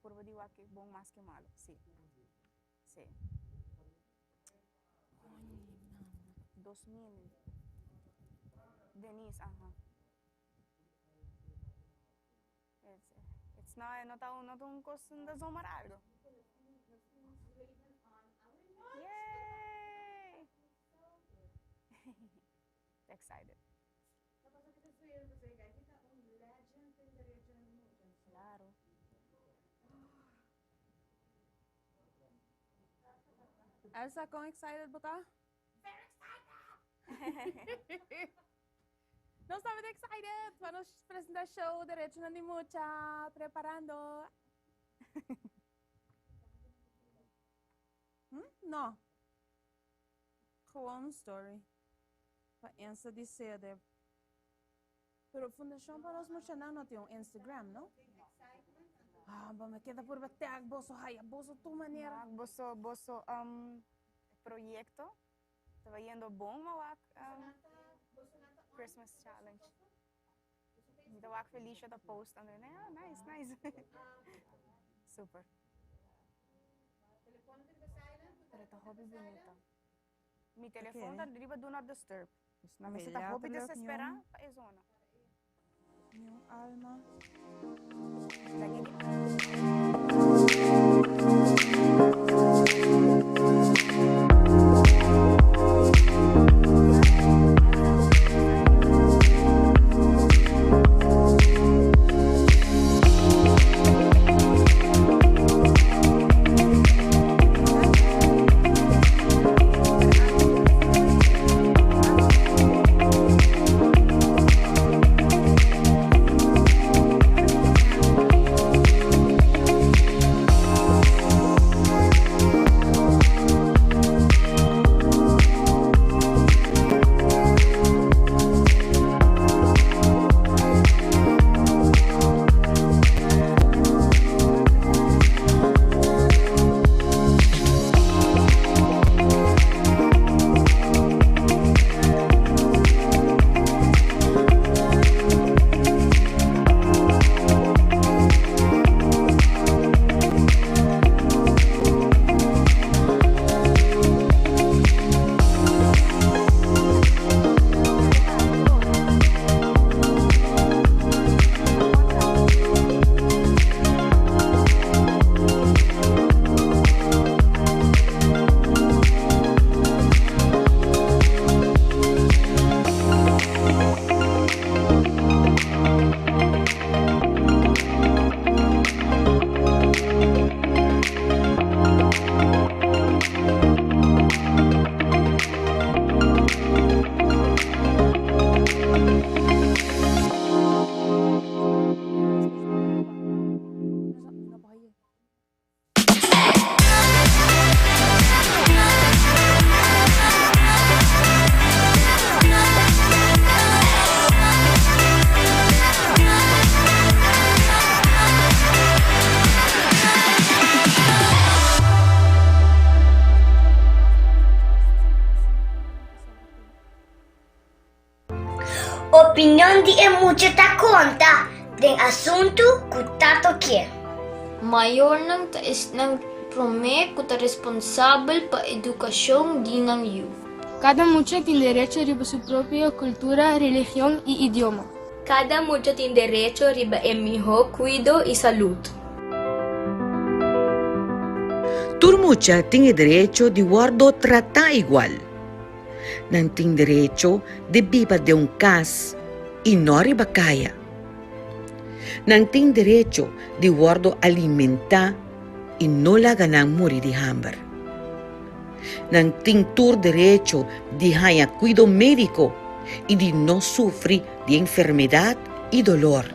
purba di wak bon mas ke malo. Si. Si. 2000. Denise, aha. It's, it's not, no ta, no ta un kos ta zomaar algo. Yay! Excited. Claro. Elsa, con excited bo ta? Very excited! Nos tambe ta excited pa nos presenta show Derechonan di Mucha, preparando. Hm? No. Gewoon un story. Pa Insta di sede. Pero Fundacion pa nos Muchanan no tin un Instagram, no? Ah, bo me keda purba tag boso haya boso tur manera. Wak boso boso um, proyecto ta bayendo bon, ma wak um, Christmas challenge. Mi ta wak Felicia ta post and then, ah, nice, nice. Super. Pero ta hopi bunita. Mi telefon ta riba do not disturb. Dus nan mester ta hopi desespera pa e zona. Ni un alma. Opinion di e mucha ta konta den asuntu ku ta tok'é. Mayornan ta esnan promé ku ta responsabel pa edukashon di nan yu. Kada mucha tin derecho riba su propio kultura, religion i idioma. Kada mucha tin derecho riba e mihó kuido i salud. Tur mucha tin e derecho di wòrdu tratá igual. Nan tin derecho di biba den un kas i no riba kaya. Nan tin derecho di wòrdu alimentá i no laga nan muri di hamber. Nan tin tur derecho di haña kuido médiko i di no sufri di enfermedat i dolor.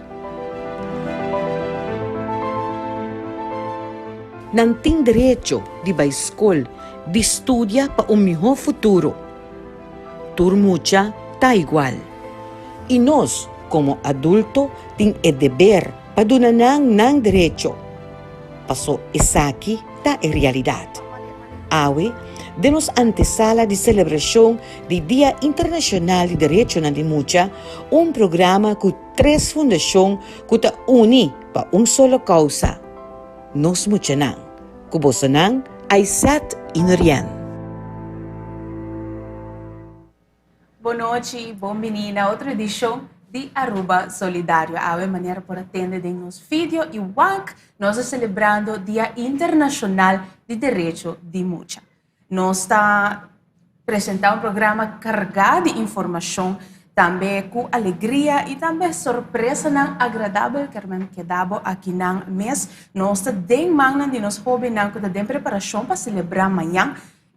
Nan tin derecho di bai skol di studia pa un mihó futuro. Tur mucha ta igual. I nos, komo adulto, tin e deber pa duna nan nan derecho. Pasó esaki ta e realidat. Awe, den nos antesala di selebrashon di Dia Internashonal di Derechonan di Mucha, un programa ku tres fundashon ku ta uni pa un solo kousa. nos muchanan. Ku bosonan Aysette i Nurienne. Bon nochi, bon bini na otro edicion di Aruba Solidario. Awe manera por a tende den nos video y wak, nos ta celebrando Dia Internacional di Derecho di Mucha. Nos ta presenta un programa carga di informacion, tambe cu alegria y tambe sorpresanan agradabel kermen keda bo akinan mes. Nos ta den mannan di nos hobennan cu ta den preparacion pa celebra mañan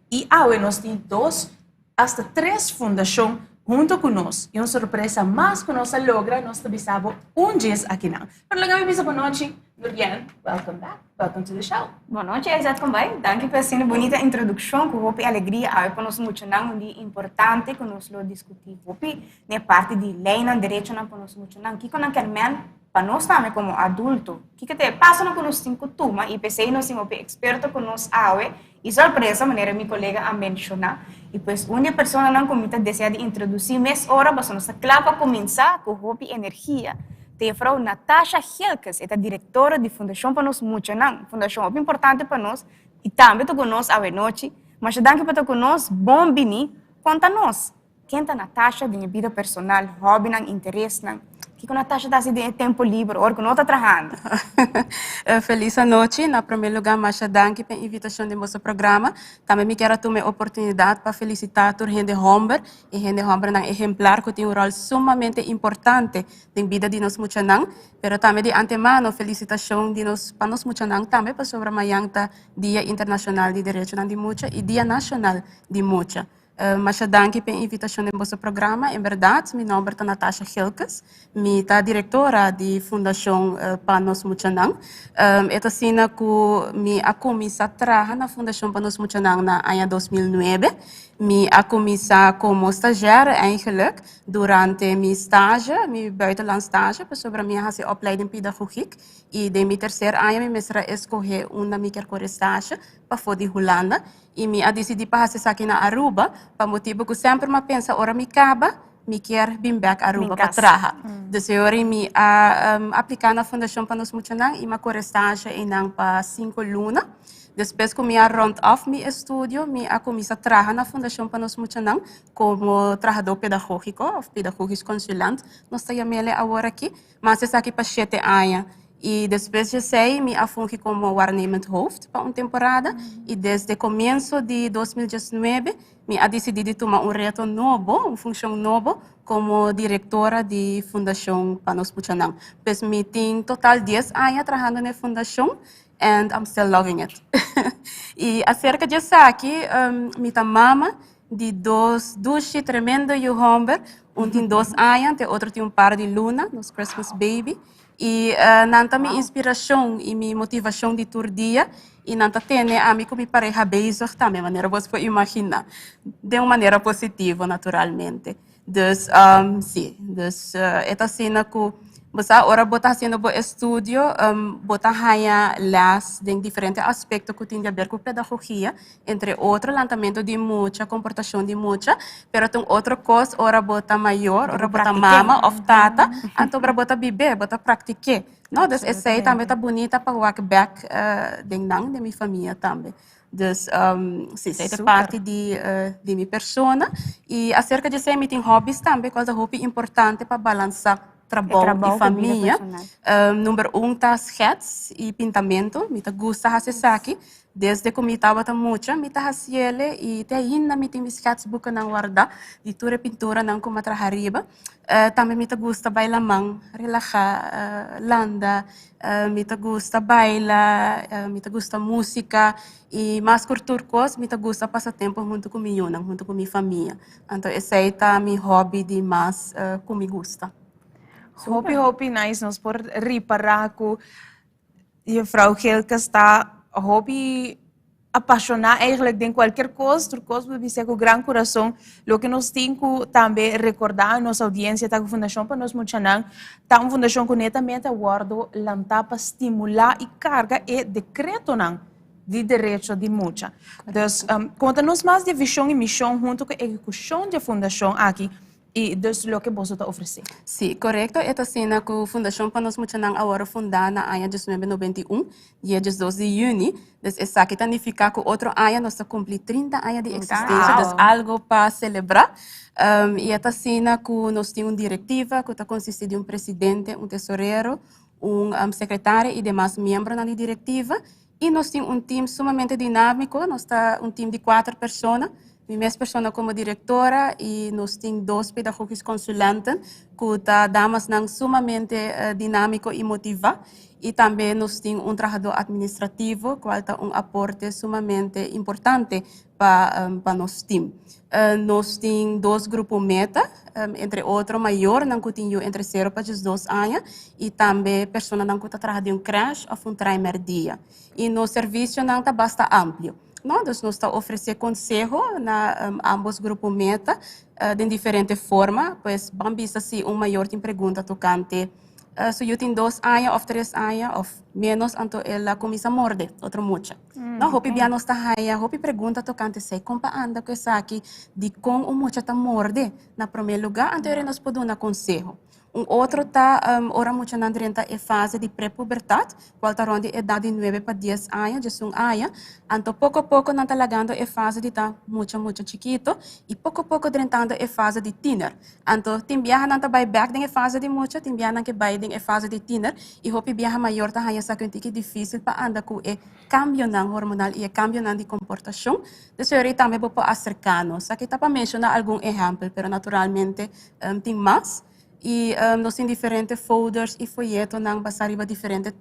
y awe nos tin dos hasta tres fundacion hunto cu nos y un sorpresa mas cu nos a logra nos ta bisa bo un djes akinan. Pero laga mi bisa bo nochi, Nurien, welcome back, welcome to the show. Bon nochi Aizat con bai, danki pa asina bunita introduccion cu hopi alegria awe pa nos muchanan un dia importante cu nos lo discuti hopi den e parti di leynan, derechonan pa nos muchanan, kico nan kier men pa nos tambe como adulto, kico ta e pasonan cu nos tin cu tuma y p'esey nos tin hopi experto cu nos awe Y sorpresa, manera mi colega a menciona, y pues un di e personanan cu mi ta desea di introduci mes ora pasobra nos ta cla pa cuminsa cu hopi energia, ta juffrouw Natasha Gilkes, e ta directora di Fundacion pa Nos Muchanan, fundacion hopi importante pa nos y tambe ta cu nos awenochi. Masha danki pa ta cu nos, bon bini, conta nos. Ken ta Natasha den e bida personal, hobbynan, interesnan? Kiko Natasha ta hasi den e tempo liber ora ku no ta trahando? Felis anochi. Na promé lugá masha danki pa e invitashon den boso programa. Tambe mi kier a tuma e oportunidat pa felisitá tur hende hòmber i hende hòmbernan ehemplar ku tin un ròl sumamente importante den bida di nos muchanan. Pero tambe di antemano felisitashon di nos pa nos muchanan tambe pasobra mañan ta Dia Internashonal di Derechonan di Mucha i Dia Nashonal di Mucha. Masha danki p'e invitashon den boso programa. En bèrdat, mi nòmber ta Natasha Gilkes. Mi ta direktora di Fundashon Pa Nos Muchanan. E ta asina ku mi a kuminsá traha na Fundashon Pa Nos Muchanan na aña 2009. Mi a kuminsá komo stazjèr eigenlik durante mi stage, mi buitenland stage, pasobra mi a hasi opleiding pedagogiek i den mi terser aña mi mester a eskohé unda mi kier kore stage, pafó di Hulanda. I mi a disidí pa hasi esaki na Aruba, pa motibu ku semper mi a pensa ora mi kaba, mi kier bin bèk Aruba pa traha. Dus e ora ei mi a apliká na Fundashon pa Nos Muchanan i mi a kore stage einan pa sinku luna. Despues ku mi a rònt òf mi estudio, mi a kuminsá traha na Fundashon pa Nos Muchanan komo trahadó pedagógiko òf pedagogisch consulant nos ta yam'el awor aki. Mi a hasi esaki pa shete aña. I despues di esei mi a fungi komo waarnemend hoofd pa un temporada i desde komienso di 2019 mi a disidí di tuma un reto nobo, un funshon nobo komo direktora di Fundashon pa Nos Muchanan. Pues mi tin total dies aña trahando na e fundashon and I'm still loving it. I aserka di esaki mi ta mama di dos dushi tremendo yu hòmber, un tin dos aña, te otro tin un par di luna, nos Christmas baby. I nan ta mi inspirashon i mi motivashon di tur dia i nan ta tene ami ku mi pareha bezig tambe, manera bos por imaginá, den un manera positivo naturalmente. Dus, sí, dus e ta asina ku bo sa ora bo ta hasiendo bo estudio bo ta haña lès den diferente aspekto ku tin di aber ku pedagogia, entre otro lantamentu di mucha, komportashon di mucha, pero ta un otro kos ora bo ta mayor, ora bo ta mama òf tata, anto ora bo ta bib'é, bo ta praktik'é, no? Dus esei tambe ta bunita pa wak bèk den nan, den mi famia tambe. Dus, si, esei ta parti di di mi persona. I aserka di esei mi tin hòbis tambe, kual ta hopi importante pa balansá trabou i famia. Number un ta schets i pintamentu, mi ta gusta hasi esaki. Desde ku mi tabata mucha mi ta hasiele i te ainda mi tin mi sketsboekennan wardá di tur e pinturanan ku mi a traha riba. Tambe mi ta gusta bai laman, relahá, landa, mi ta gusta baila, mi ta gusta músika i mas ku tur kos mi ta gusta pasa tempu huntu ku mi yunan, huntu ku mi famia. Anto esei ta mi hòbi di mas ku mi gusta. Hopi hopi nice, nos por ripará ku Juffrouw Gilkes ta hopi apashoná eigenlijk den kualkier kos, tur kos bo bisa ku gran kurason. Loke nos tin ku tambe rekordá nos oudiensia ta ku Fundashon pa Nos Muchanan ta un fundashon ku netamente a wòrdu lantá pa stimulá i karga e dekretonan di derecho di mucha. Dus, konta nos mas di e vishon i mishon huntu ku e ehekushon di e fundashon aki. I dus loke boso ta ofresé. Sí, korekto. E ta asina ku Fundashon pa Nos Muchanan a wòrdu fundá na aña 1991, dia 12 di yüni. Dus esaki ta nifiká ku otro aña nos ta kumpli 30 aña di eksistensia, dus algu pa selebrá. I e ta asina ku nos tin un direktiva ku ta konsistí di un presidente, un tesorero, un sekretario i demas miembronan di direktiva. I nos tin un tim sumamente dinámiko, nos ta un tim di kuater persona, mi mes persona komo direktora i nos tin dos pedagogisch consulenten ku ta damasnan sumamente dinámiko i motivá. I tambe nos tin un trahadó administrativo kual ta un aporte sumamente importante pa pa nos tim. Nos tin dos grupo meta, entre otro mayornan ku tin yu entre sero pa 12 aña i tambe personanan ku ta traha den un krèsh òf un traimerdia. I nos servisionan ta basta amplio, no? Dus nos ta ofresé konseho na ámbos grupo meta den diferente forma. Pues ban bisa si un mayor tin pregunta tokante Su yu tin 2 aña òf 3 aña òf ménos, anto el a kuminsá morde otro mucha. No, hopi bia nos ta haña hopi pregunta tokante esei. Kon pa anda ku esaki? Dikon un mucha ta morde na promé lugá? Anto ora nos por duna konseho. Un otro ta ora muchanan drenta e fase di prepubertat, kual ta rònt di edat di 9 pa 10 aña, 11 aña. Anto poko poko nan ta lagando e fase di ta mucha mucha chikito i poko poko drentando e fase di tiner. Anto tin biaha nan ta bai bèk den e fase di mucha, tin biaha nan ke bai den e fase di tiner i hopi biaha mayor ta haña esaki un tiki difísil pa anda ku e kambionan hormonal i e kambionan di komportashon. Des ora ei tambe bo por aserká nos. Aki ta pa menshoná algun ehèmpel, pero naturalmente tin mas. I nos tin diferente folders i foyetonan basá riba diferente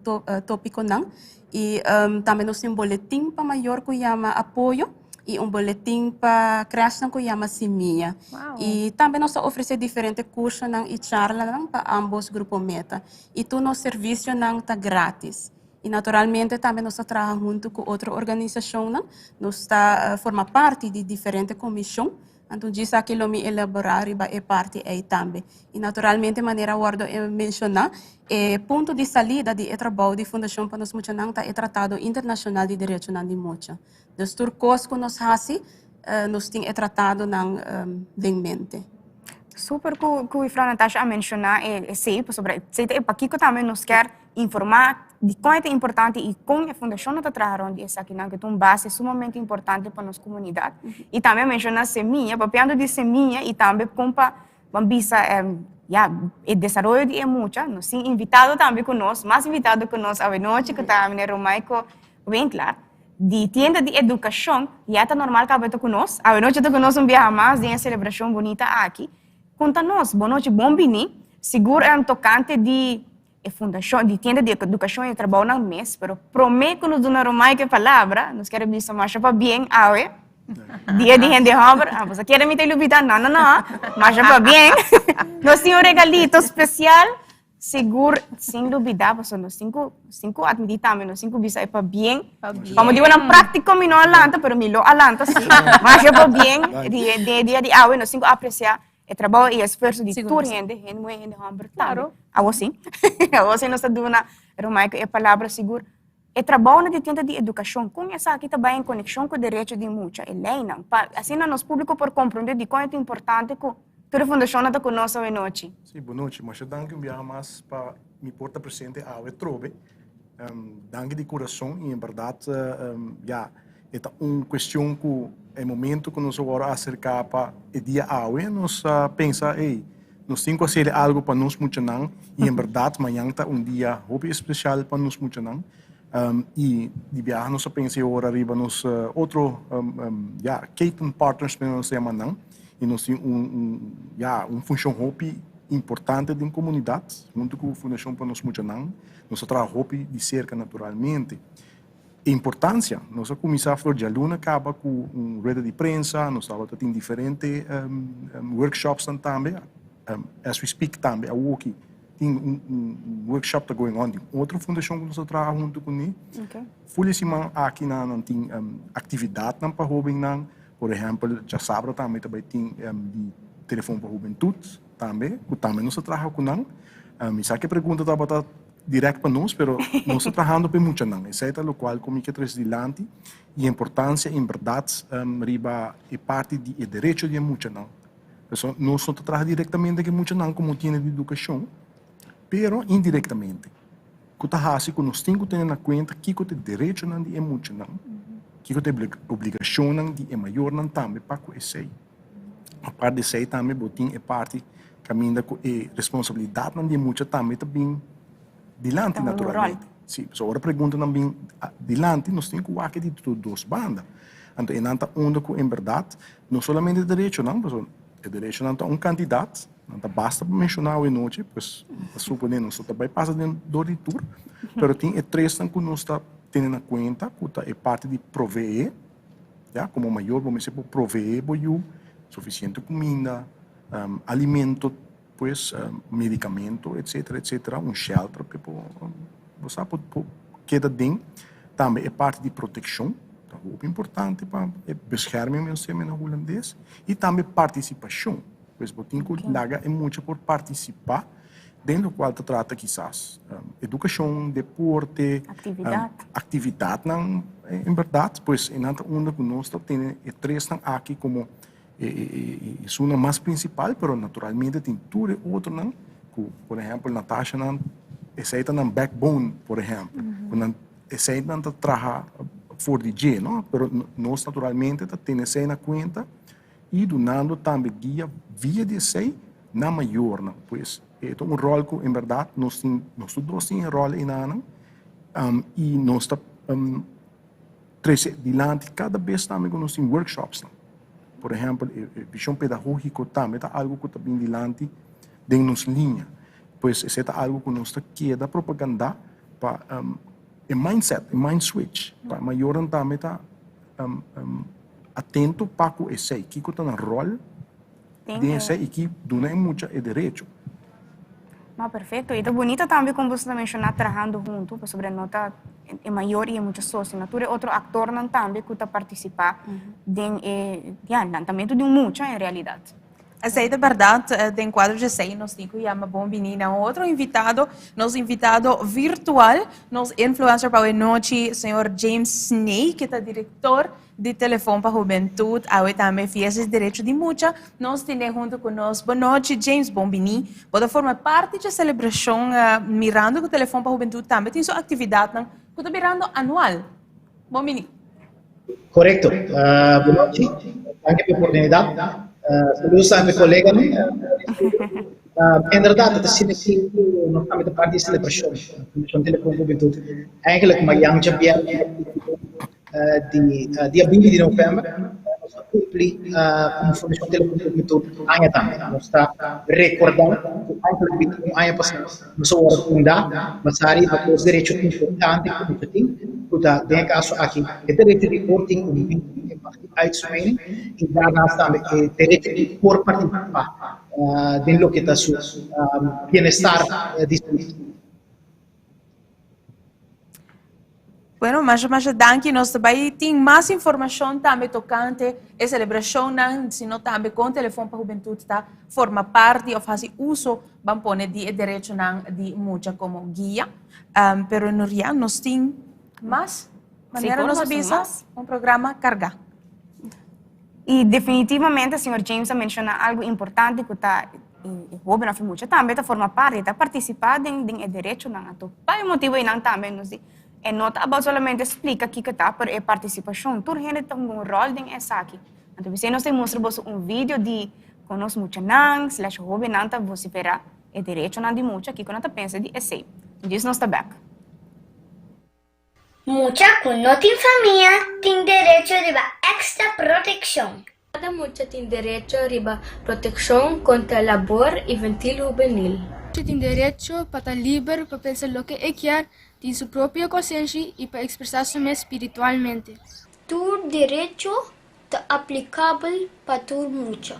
tópikonan. I tambe nos tin boletin pa mayor ku yama Apoyo i un boletin pa krèshnan ku yama Simia. I tambe nos ta ofresé diferente kursonan i charlanan pa ámbos grupo meta. I tur nos servisionan ta grátis. I naturalmente tambe nos ta traha huntu ku otro organisashonnan. Nos ta forma parti di diferente komishon. Anto djis aki lo mi elaborá riba e parti ei tambe. I naturalmente manera a wòrdu menshoná, e punto di salida di e trabou di Fundashon pa Nos Muchanan ta e Tratado Internashonal di Derechonan di Mucha. Dus tur kos ku nos hasi, nos tin e tratadonan den mente. Super ku ku Juffrouw Natasha a menshoná esei, pasobra esei ta e pakiko tambe nos kier informá dikon e ta importante i kon e fundashon ta traha rònt di esakinan ku ta un base sumamente importante pa nos komunidat. I tambe a menshoná semia, papiando di semia i tambe kon pa ban bisa ya e desaroyo di e mucha, nos tin invitado tambe ku nos, mas invitado ku nos awenochi ku ta meneer Romaico Winklar di Tienda di Edukashon, ya ta normal kaba ta ku nos, awenochi ta ku nos un biaha mas den e selebrashon bunita aki. Konta nos, bonochi bon bini, sigur tokante di E fundashon di tienda di edukashon i trabounan mes, pero promé ku nos duna Romaica e palabra, nos kier a bisa masha pabien awe, dia di hende hòmber, ah boso kier mi ta lubidá, no no no, masha pabien, nos tin un regalito spesial, sigur sin lubidá, pasobra nos tin ku nos tin ku atmití tambe, nos tin ku bisa e pabien, pa motibunan práktiko mi no a lanta, pero mi lo a lanta sí, masha pabien di e dia di awe, nos tin ku apresiá E trabou i esfuerso di tur hende, hende muhé, hende hòmber tambe. Awor sí, awor sí nos ta duna Romaico e palabra sigur. E trabounan di tienda di edukashon, kon esaki ta bai en konekshon ku derecho di mucha, e leinan, pa asina nos públiko por komprondé dikon e ta importante ku tur e fundashonnan ta ku nos awe nochi. Sí, bonochi. Masha danki un biaha mas pa mi por ta presente awe trobe. Danki di kurason i en bèrdat ya e ta un kuestion ku e momento ku nos a wòrdu aserká pa e dia awe nos a pensa ey nos tin ku hasiel algu pa nos muchanan i en bèrdat mañan ta un dia hopi espesial pa nos muchanan i di biaha nos a pensa e ora riba nos otro ya keten partners mester nos ta yama nan i nos tin un ya un funshon hopi importante den komunidat huntu ku Fundashon pa Nos Muchanan. Nos a traha hopi di serka naturalmente. E importancia, nos a cuminsa for djaluna caba cu un rueda di prensa, nos tabata tin diferente workshopsnan tambe, as we speak tambe awoki tin un workshop ta going on di un otro fundacion cu nos ta traha hunto cune. Ful e siman aki nan tin actividadnan pa hobennan, por ehempel djasabra tambe ta bay tin di telefon pa hubentud. Tambe, ku tambe nos ta traha ku nan. Mi sa ku e pregunta tabata dirèkt pa nos, pero nos ta trahando pa e muchanan. Esei ta lokual ku mi ke trese dilanti i e importansia en bèrdat riba e parti di e derecho di e muchanan. Pasobra nos no ta traha direktamente ku e muchanan komo tiene di edukashon, pero indirektamente, ku ta hasi ku nos tin ku tene na kuenta kiko ta e derechonan di e muchanan, kiko ta e obligashonnan di e mayornan tambe pa ku esei. Apart di esei tambe bo tin e parti kaminda ku e responsabilidatnan di e mucha tambe ta bin dilanti naturalmente. Si, pasobra ora preguntanan bin dilanti nos tin ku wak di tur dos banda. Anto e nan ta unda ku en bèrdat no solamente derechonan, pasobra e derechonan ta un kantidat, nan ta basta pa menshoná awe nochi, pues ta suponé nos no ta bai pasa den dor di tur, pero tin e tresnan ku nos ta tene na kuenta ku ta e parti di proveé, ya, komo mayor bo mester por proveé bo yu sufisiente kuminda, alimento, pues medicamento etcetera etcetera un shelter pe por bo sa por keda den tambe e parti di proteccion ta hopi importante pa e bescherming men seme na hulandes y tambe participacion pues bo tin cu laga e mucha por participa den locual ta trata kisas educacion deporte actividadnan en berdad pues e nan ta unda cu nos ta tene e tresnan aki como E esunnan mas principal, pero naturalmente tin tur e otronan cu, por ehempel, Natasha nan, esey ta nan backbone, por ehempel, cu nan, esey nan ta traha for di dje, no? Pero nos naturalmente ta tene esey na cuenta y dunando tambe guia via di esey na mayornan. Pues e ta un rol cu en berdad nos tin, nos tur dos tin e rol eynanan, y nos ta trece dilanti cada bes tambe cu nos tin workshopsnan. Por ehempel, e vision pedagogico tambe ta algo cu ta bin dilanti den nos liña. Pues esey ta algo cu nos ta keda propaganda pa e mindset, e mind switch, pa mayornan tambe ta atento pa cu esey, kico ta nan rol den esey y ki duna e mucha e derecho. No, perfecto. Y ta bunito tambe con boso ta menciona trahando hunto, pasobra no ta e mayor y e mucha so, sino tur e otro actornan tambe cu ta participa den e, ya, lantamento di un mucha en realidad. Esey ta berdad. Den cuadro di esey nos tin cu yama bon bini na un otro invitado, nos invitado virtual, nos influencer pa awe nochi, señor James Snee, que ta director Di Telefon pa Hubentud, awe tambe Fiesta di Derecho di Mucha, nos tene hunto cu nos. Bon nochi James, bon bini. Bo ta forma parti dje celebracion mirando cu Telefon pa Hubentud tambe tin su actividadnan cu ta birando anual. Bon bini. Corecto. Bon nochi. Danki pa e oportunidad. Saludos tambe pa e coleganan. Inderdaad, ta asina ki ku nos tambe ta parti di e celebracion. Fundacion Telefon pa Hubentud eigenlijk mayan djabièrnè di dia binti di novèmber nos ta kumpli komo Fundashon Telefon Hubentud aña tambe. Nos ta rekordá ku eigenlijk binti un aña pasá nos a wòrdu fundá basá riba dos derecho importante ku nos ta tin, ku ta den e kaso aki e derecho di por tin un mening, e mag di uit su mening, i daarnaast tambe e derecho di por partisipá den loke ta su bienestar di salud. Bueno, masha masha danki. Nos ta bai tin mas informacion tambe tocante e celebracionnan, sino tambe con Telefon pa Hubentud ta forma parti of haci uso, ban pone, di e derechonan di mucha como guia. Um, pero Nuria, nos tin mas manera nos a bisa, un programa carga. Y definitivamente señor James a menciona algo importante cu ta e hoben of e mucha tambe ta forma parti, ta participa den den e derechonan. Anto pa e motibo eynan tambe nos di e no ta about solamente splica kico ta, pero e participacion. Tur hende ta hunga un rol den esaki. Anto p'esey nos ta mustra boso un video di con nos muchanan slash hobennan ta vocifera e derechonan di mucha, kico nan ta pensa di esey. Djis nos ta bek. Mucha ku no tin famia tin derecho riba èkstra protekshon. Kada mucha tin derecho riba protekshon kontra labor infantil hubenil. Mucha tin derecho pa ta liber pa pensa loke e kier, tin su propio konsenshi i pa ekspresá su mes spiritualmente. Tur derecho ta aplikabel pa tur mucha.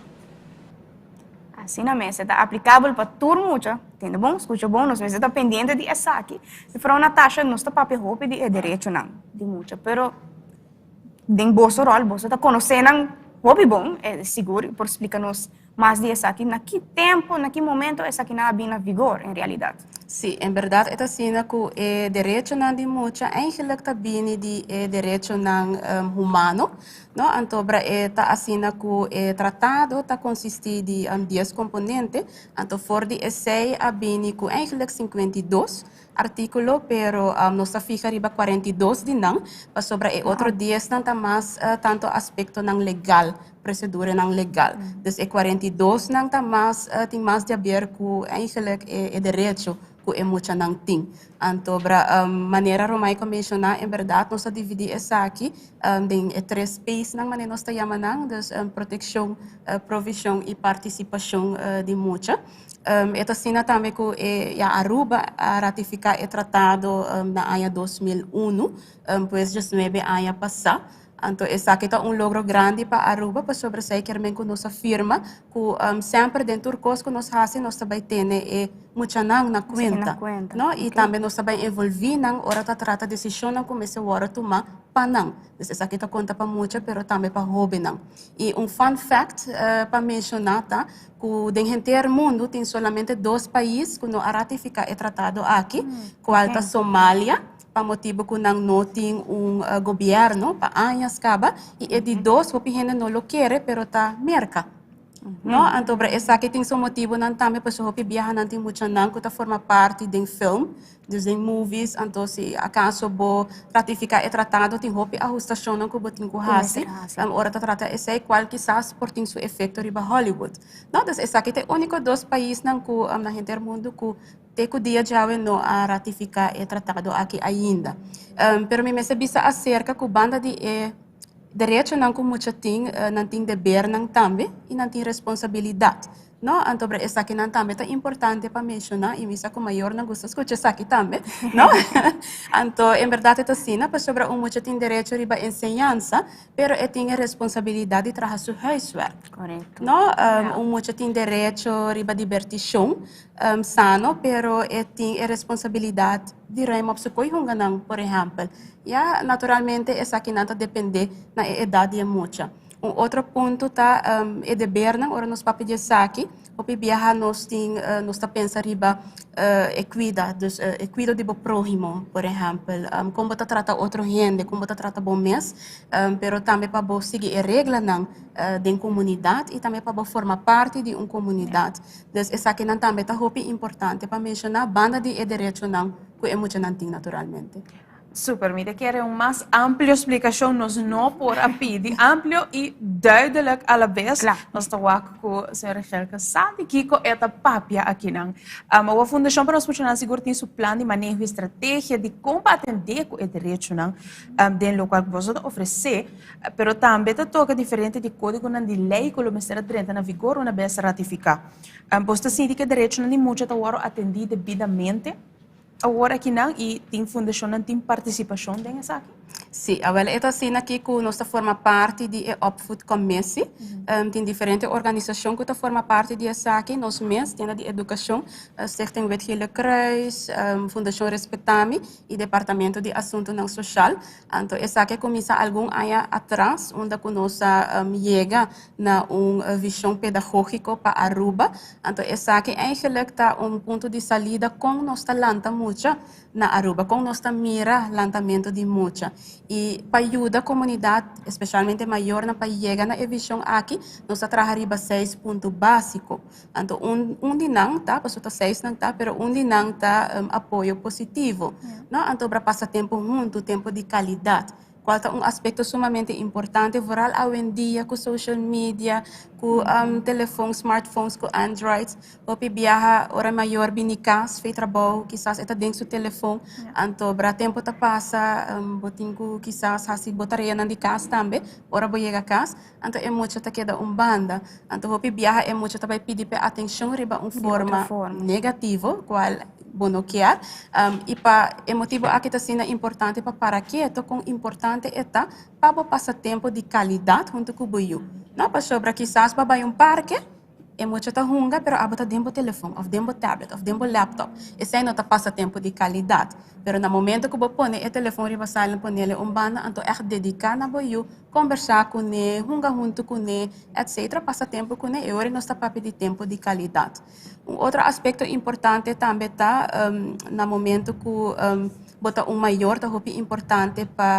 Asina mester ta aplikabel pa tur mucha. Tende bon, skucha bon, nos mester ta pendiente di esaki. Mevrouw Natasha, nos ta papia hopi di e derechonan di mucha, pero den boso ròl boso ta konosé nan hopi bon, sigur, i por splika nos mas di esaki. Na ki tempu, na ki momento esakinan a bin na vigor en realidat? Sí, en berdad e ta asina cu e derechonan di mucha eigenlijk ta bini di e derechonan humano, no? Antobra e ta asina cu e tratado ta consisti di dies componente, anto for di esey a bini cu eigenlijk 52 articulo, pero nos ta fiha riba 42 di nan, pasobra e otro diesnan ta mas tanto aspectonan legal, proceduranan legal. Dus e 42 nan ta mas, tin mas di haber cu eigenlijk e derecho cu e muchanan tin. Anto bra manera Romaico a menciona, en berdad nos ta dividi esaki den e tres P's nan manera nos ta yama nan, dus proteccion, provision y participacion di mucha. E ta asina tambe cu e, ya, Aruba a ratifica e tratado na aña 2001, pues 19 aña pasa. Anto esaki ta un logro grandi pa Aruba pasobra esei kier men ku nos a firma ku semper den tur kos ku nos hasi nos ta bai tene e muchanan na kuenta, no? I tambe nos ta bai envolví nan ora ta trata desishonnan ku mester wòrdu tumá pa nan. Dus esaki ta konta pa mucha pero tambe pa hóbennan. I un fun fact pa menshoná ta ku den henter mundu tin solamente dos pais ku no a ratifiká e tratado aki, kual ta Somalia pa motibu ku nan no tin un gobièrnu pa añas kaba i e di dos hopi hende no lo kere pero ta Merka. No, anto bra esaki tin su motibunan tambe pasobra hopi biaha nan tin muchanan ku ta forma parti den film, dus den movies, anto si akaso bo ratifiká e tratado tin hopi ahustashonnan ku bo tin ku hasi ora ta trata esei kual kisas por tin su efekto riba Hollywood. No, dus esaki ta e úniko dos paisnan ku na henter mundu ku Te ku dia djawe no a ratifiká e tratado aki ainda. Pero mi mester bisa aserka ku banda di e derechonan ku mucha tin, nan tin debernan tambe i nan tin responsabilidat. No? Anto bra esakinan tambe ta importante pa menshoná i mi sa ku mayornan gusta skucha esaki tambe, no? Anto en bèrdat e ta asina pasobra un mucha tin derecho riba enseñansa, pero e tin e responsabilidat di traha su huiswerk. No? Un mucha tin derecho riba dibertishon, sano, pero e tin e responsabilidad di ruim op su koe hunganan, por ehempel. Ya, naturalmente esakinan ta depende na e edad di e mucha. Un otro punto ta e debernan, ora nos papia di esaki, hopi biaha nos tin, nos ta pensa riba e cuida, dus e cuido di bo prohimo, por ehempel, con bo ta trata otro hende, con bo ta trata bo mes, pero tambe pa bo sigui e reglanan den comunidad y tambe pa bo forma parti di un comunidad. Dus esakinan tambe ta hopi importante pa menshoná banda di e derechonan ku e muchanan tin naturalmente. Super, mi ta kere un mas amplio splikashon nos no por a pidi, amplio i duidelijk a la bes. Nos ta wak ku señora Gelke sa di kiko e ta papia akinan. Awor Fundashon pa nos Muchanan sigur tin su plan di maneho i strategia di kon pa atendé ku e derechonan den lokual ku boso ta ofresé. Pero tambe ta toka diferente di kódigonan di lei ku lo mester a drenta na vigor una bes ratifiká. Bos ta sinti ku e derechonan di mucha ta wòrdu atendí debidamente awor akinan i tin fundashonnan tin partisipashon den esaki? Sí, awel e ta asina aki ku nos ta forma parti di e opvoedcommissie. Tin diferente organisashon ku ta forma parti di esaki. Nos mes, tienda di edukashon, Stichting Wit Gele Kruis, Fundashon Respetami i Departamento di Asuntunan Soshal. Anto esaki a kuminsá algun aña atras unda ku nos a yega na un vishon pedagógiko pa Aruba. Anto esaki eigenlijk ta un punto di salida kon nos ta lanta mucha na Aruba, kon nos ta mira lantamentu di mucha. I pa yuda komunidat, espeshalmente mayornan pa yega na e vishon aki, nos ta traha riba seis punto básiko. Anto un un di nan ta, pasobra ta seis nan ta, pero un di nan ta apoyo positivo, no? Anto bra pasa tempu huntu, tempu di kalidat, kual ta un aspekto sumamente importante, vooral awendia ku social media, ku telefon, smartphones, ku androids, hopi biaha ora mayor bini kas fei trabou, kisas e ta den su telefon, anto bra tempu ta pasa, bo tin ku kisas hasi bo tareanan di kas tambe ora bo yega kas. Anto e mucha ta keda un banda. Anto hopi biaha e mucha ta bai pidi p'e atencion riba un forma negativo, cual bo no kier. I pa e motibo aki ta asina importante pa para keto con importante e ta pa bo pasa tempo di calidad hunto cu bo yu. No, pasobra kisas bo a bai un parke. E mucha ta hunga pero abo ta den bo telefon of den bo tablet of den bo laptop. Esei no ta pasa tempu di kalidat. Pero na momento ku bo pone e telefon riba silent ponele un banda anto ègt dediká na bo yu, kombersá kuné, hunga huntu kuné, etc. Pasa tempu kuné e ora nos ta papia di tempu di kalidat. Un otro aspekto importante tambe ta na momento ku bo ta un mayor ta hopi importante pa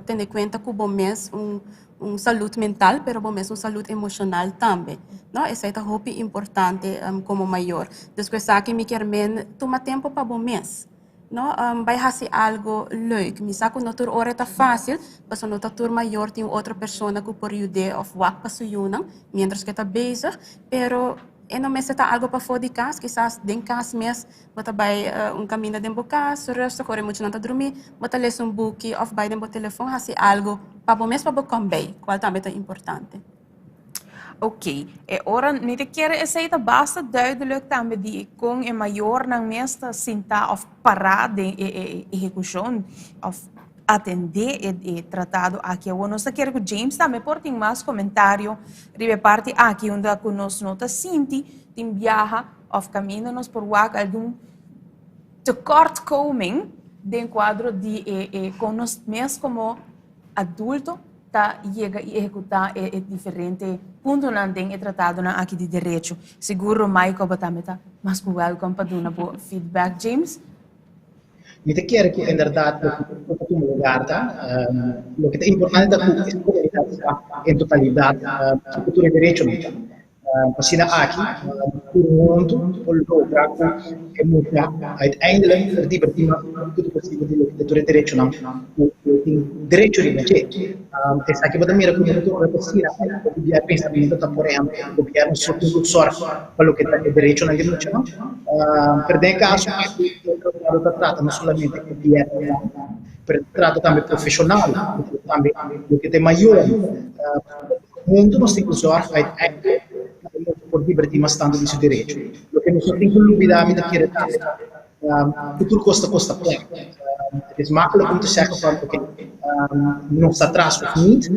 tene kuenta ku bo mes un un salud mental pero bo mes un salud emoshonal tambe no esei ta hopi importante komo mayor dus ku esaki mi kier men tuma tempu pa bo mes no bai hasi algo leuk mi sa ku no tur ora ta fásil pasobra no ta tur mayor tin un otro persona ku por yud'é òf wak pa su yunan miéntras ku e ta bezig pero e no mester ta algo pafó di kas kisas den kas mes Bo ta bai un kaminda den bo kas, rustig, ora e muchanan ta drumí, bo ta lesa un buki òf bai den bo telefòn hasi algu pa bo mes pa bo kòm bei, kual tambe ta importante. Ok, e ora mi ta kere esei ta basta duidelijk tambe di kon e mayornan mes ta sintá òf pará den e e ehekushon òf atendé e e tratado aki. Awor nos ta kere ku James tambe por tin mas komentario riba e parti aki unda ku nos no ta sinti tin biaha Of kaminda nos por wak algun tekortkoming den kuadro di e e kon nos mes komo adulto ta yega i ehekutá e e diferente puntonan den e tratadonan aki di derecho. Sigur Michael bo tambe ta mas ku wèlkòm pa duna bo feedback. James? Mi ta kere ku inderdat loke ta tuma lugar ta, loke ta importante ta ku e komunidat sa en totalidat kiko tur e derechonan ta. Asina aki tur huntu por logra ku e mucha uiteindelijk por dibertí mas tantu posibel di loke ta tur e derechonan ku e tin derecho riba dje. Esaki bo ta mira ku no tur ora ta asina. Hopi bia e pensamentu ta por ehempel ku gobièrnu so tin ku sòrg pa loke ta e derechonan di muchanan. Pero den e kaso aki e tratado ta trata no solamente gobièrnunan pero ta trata tambe profeshonal, ta trata tambe loke ta e mayornan. Huntu nos tin ku zòrg uiteindelijk pa e mucha por dibertí mas tantu di su derecho. Loke nos no tin ku lubidá mi ta kere tambe ta ku tur kos ta kosta plaka. Het is makkelijk om te zeggen van oké, nos ta atras of niet.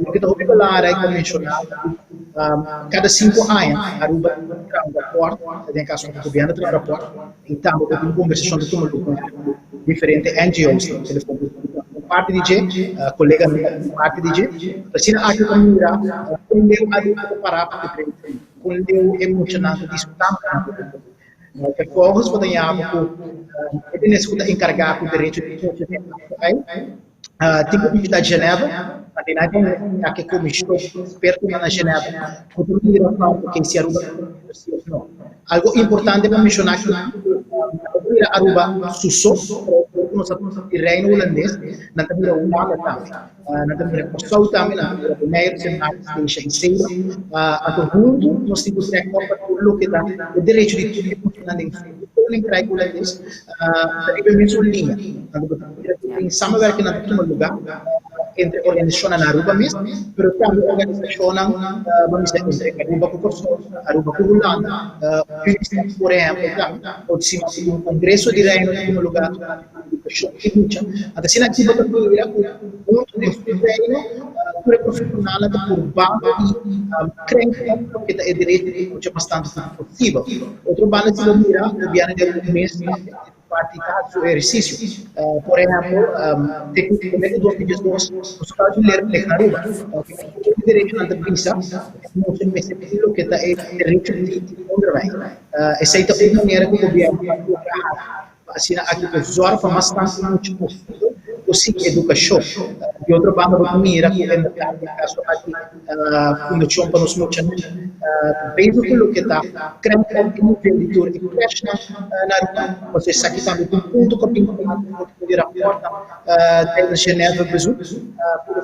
Loke ta hopi belangrijk pa menshoná ta ku kada sinku aña Aruba ta traha un rapòrt, den e kaso aki gobièrnu ta traha un rapòrt i tambe bo tin un kombersashon ta tuma lugar ku diferente NGO's na telefon ku ta parti di dje, koleganan ta parti di dje. Asina aki ta mira kon leu Aruba ta pará pa e derecho, kon leu e muchanan ta disfrutá nan derecho. Vervolgens bo ta yama ku e dines ku ta enkargá ku derecho di mucha den Afro-Ai tin ku bishitá Geneva, pa di nan ta ke komishon ekspertonan na Geneva ku ta mira pa oke si Aruba ta kumpli si òf no. Algo importante pa menshoná aki ta ku nan no ta mira Aruba su so, pero ora ku nos ta di Reino Hulandes nan ta mira Hulanda tambe. Nan ta mira Kòrsou tambe, nan ta mira Boneiru, Sint Maarten, Statia i Saba. Anto huntu nos tin ku trèk òp pa tur loke ta e derecho di tur e personanan den e Koninkrijk Hulandes ta riba e mesun liña. Anto bo ta mira ku tin samenwerkingnan ta tuma lugá entre organisashonnan na Aruba mes, pero tambe organisashonnan, bo mester entre Aruba ku Kòrsou, Aruba ku Hulanda, UNICEF por ehèmpel tambe, òf si un kongreso di Reino ta tuma lugá. Edukashon di mucha. Anto asina aki bo ta mira ku huntu den su reino tur e profeshonalnan ta purba di krenk op loke ta e derecho di mucha mas tantu ku posibel. Otro banda si bo mira gobièrnu di Aruba mes tambe e parti ta hasi su ehersisio. Por ehèmpel te ku promé ku 2012 nos ta haci leerplicht na Aruba. Tur e derechonan ta bisa e mucha mester tin loke ta e derecho di onderwijs. Esei ta un manera ku gobièrnu ta logra hasi. Pa asina aki por zòrg pa mas tantu mucha posibel por sigui edukashon. Di otro banda bo ta mira ku inderdat den kaso aki Fundashon pa Nos Muchanan ta bezig ku loke ta krèk op e nivel di tur e krèshnan na Aruba. Pasobra esaki tambe ta un punto ku a bin dilanti for di rapòrtnan tijdens Genève bezoek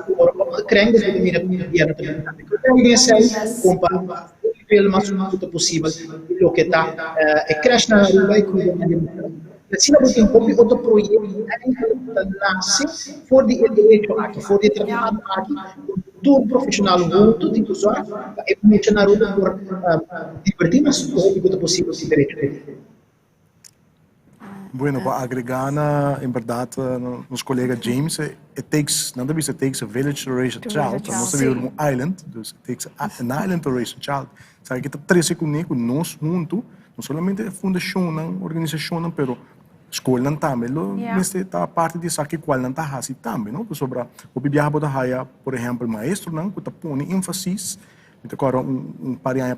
ku ora opgekrenk. Dus bo ta mira ku gobièrnu ta bin tambe ku den esei kon pa. Nivel mas ku ta posibel di loke ta e crèshnan Aruba i kuidonan di mucha. Asina bo tin hopi otro proyekto eigenlijk ta nase for di e derecho aki, for di e tratado aki, ku tur profeshonal huntu tin ku zòrg pa e mucha na Aruba por divertí mas hopi ku ta posibel ku derecho ku e tin. Bueno, pa agrega na, en berdad, nos colega James, it takes, nan ta bisa it takes a village to raise a child, nos ta biba riba un island, dus it takes an island to raise a child. Sa ki ta trece cune cu nos hunto, no solamente fundacionnan, organisacionnan, pero scolnan tambe lo mester ta parti di esaki cual nan ta haci tambe, no? Pasobra hopi biaha bo ta haya, por ehempel, maestronan cu ta pone enfasis Mi ta kòrda un par di aña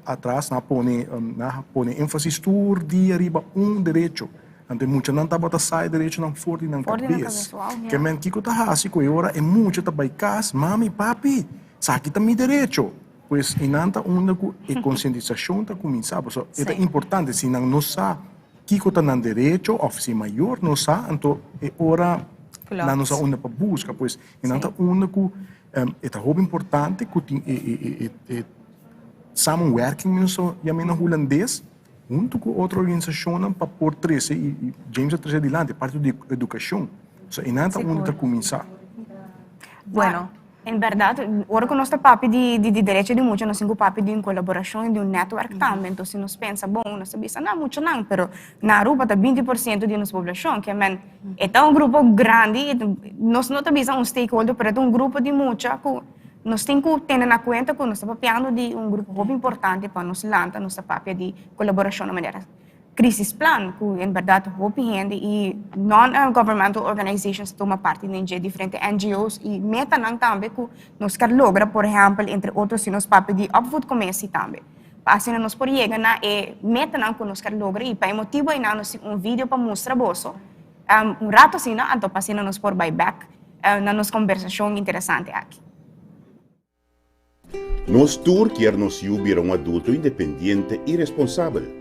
atras nan a pone nan a pone énfasis tur dia riba un derecho. Anto e muchanan tabata sa e derechonan for di nan kabes. Ke men kiko ta hasi ku e ora e mucha ta bai kas, mami, papi, esaki ta mi derecho. Pues einan ta unda ku e konsientisashon ta kuminsá. Pasobra e ta importante, si nan no sa kiko ta nan derecho òf si mayor no sa, anto e ora nan no sa unda pa buska. Pues einan ta unda ku E ta hopi importante ku tin e e samenwerking mi so yam'é na hulandes huntu ku otro organisashonnan pa por trese i James a trese dilanti e parti di edukashon. So einan ta unda ta kuminsá. Bueno. En bèrdat ora ku nos ta papia di di derecho di mucha nos tin ku papia di un kolaborashon i di un nètwèrk tambe. Entonces si nos pensa bon nos ta bisa nan muchanan pero na Aruba ta binti por siento di nos poblashon ke men E ta un grupo grandi, nos no ta bisa un stakeholder, pero e ta un grupo di mucha ku nos tin ku tene na kuenta ku nos ta papiando di un grupo hopi importante pa nos lanta, nos ta papia di kolaborashon na manera crisisplan ku en bèrdat hopi hende i non-governmental organizations ta tuma parti den dje, diferente NGO's i metanan tambe ku nos ker logra, por ehèmpel, entre otro si nos papia di opvoedcommissie tambe. Pa asina nos por yega na e metanan ku nos ker logra i pa e motibu einan nos tin un video pa mustra boso un rato asina, anto pa asina nos por bai bek na nos kombersashon interesante aki. Nos tur kier nos yu bira un adulto independiente i responsabel.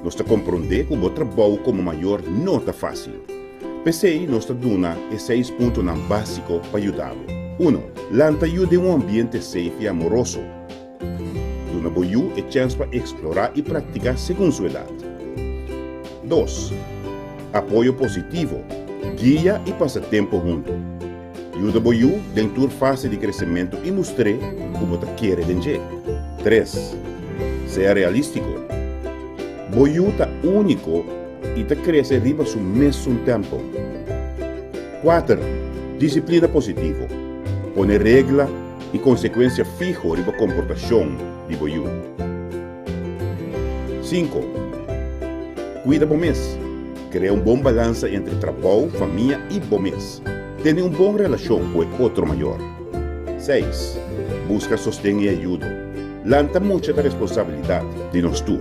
Nos ta komprondé ku bo trabou komo mayor no ta fásil. P'esei nos ta duna e seis puntonan básiko pa yuda bo. Uno, Lanta yu den un ambiente safe i amoroso. Duna bo yu e chèns pa eksplorá i praktiká segun su edat. Dos, Apoyo positivo, guia i pasa tempu huntu. Yuda bo yu den tur fase di kresementu i mustr'é ku bo ta kere den dje. Tres, Sea realístiko. Bo yu ta úniko i ta krese riba su mesun tèmpo. Kuater, Disiplina positivo. Pone regla i konsekuensia fiho riba komportashon di bo yu. Sinku, Kuida bo mes. Krea un bon balansa entre trabou, famia i bo mes. Tene un bon relashon ku e otro mayor. Seis, Buska sosten i ayudo. Lanta mucha ta responsabilidat di nos tur.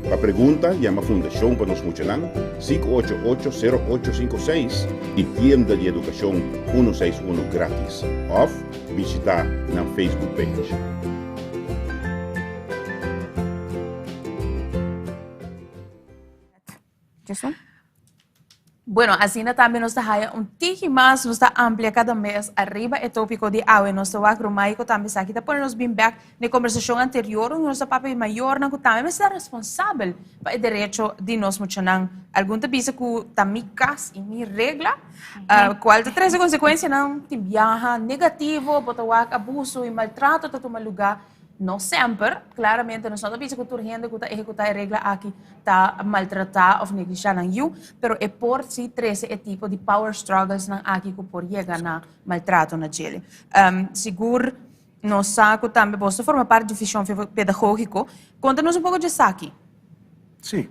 Pa pregunta yama Fundashon pa Nos Muchanan 588 0856 i Tienda di Edukashon 161 gratis òf bishitá nan Facebook page. Jason? Bueno, asina tambe nos ta haya un tiki mas, nos ta amplia cada mes arriba e tópico di awe. Nos ta wak Romaico tambe esaki ta pone nos bin bek na e conversacion anterior unda nos ta papia di mayornan cu tambe mester ta responsabel pa e derecho di nos muchanan. Algun ta bisa cu ta mi cas y mi regla, cual ta trece consecuencianan tin biaha negativo, bo ta wak abuso y maltrato ta tuma lugar. No semper, claramente nos no ta bisa cu tur hende cu ta ehecuta e regla aki ta maltrata of neglisha nan yu, pero e por si trece e tipo di power struggles nan aki cu por yega na maltrato na djele. Sigur nos sa cu tambe bos ta forma parti di Vision Pedagogico. Conta nos un poco dje esaki. Sí,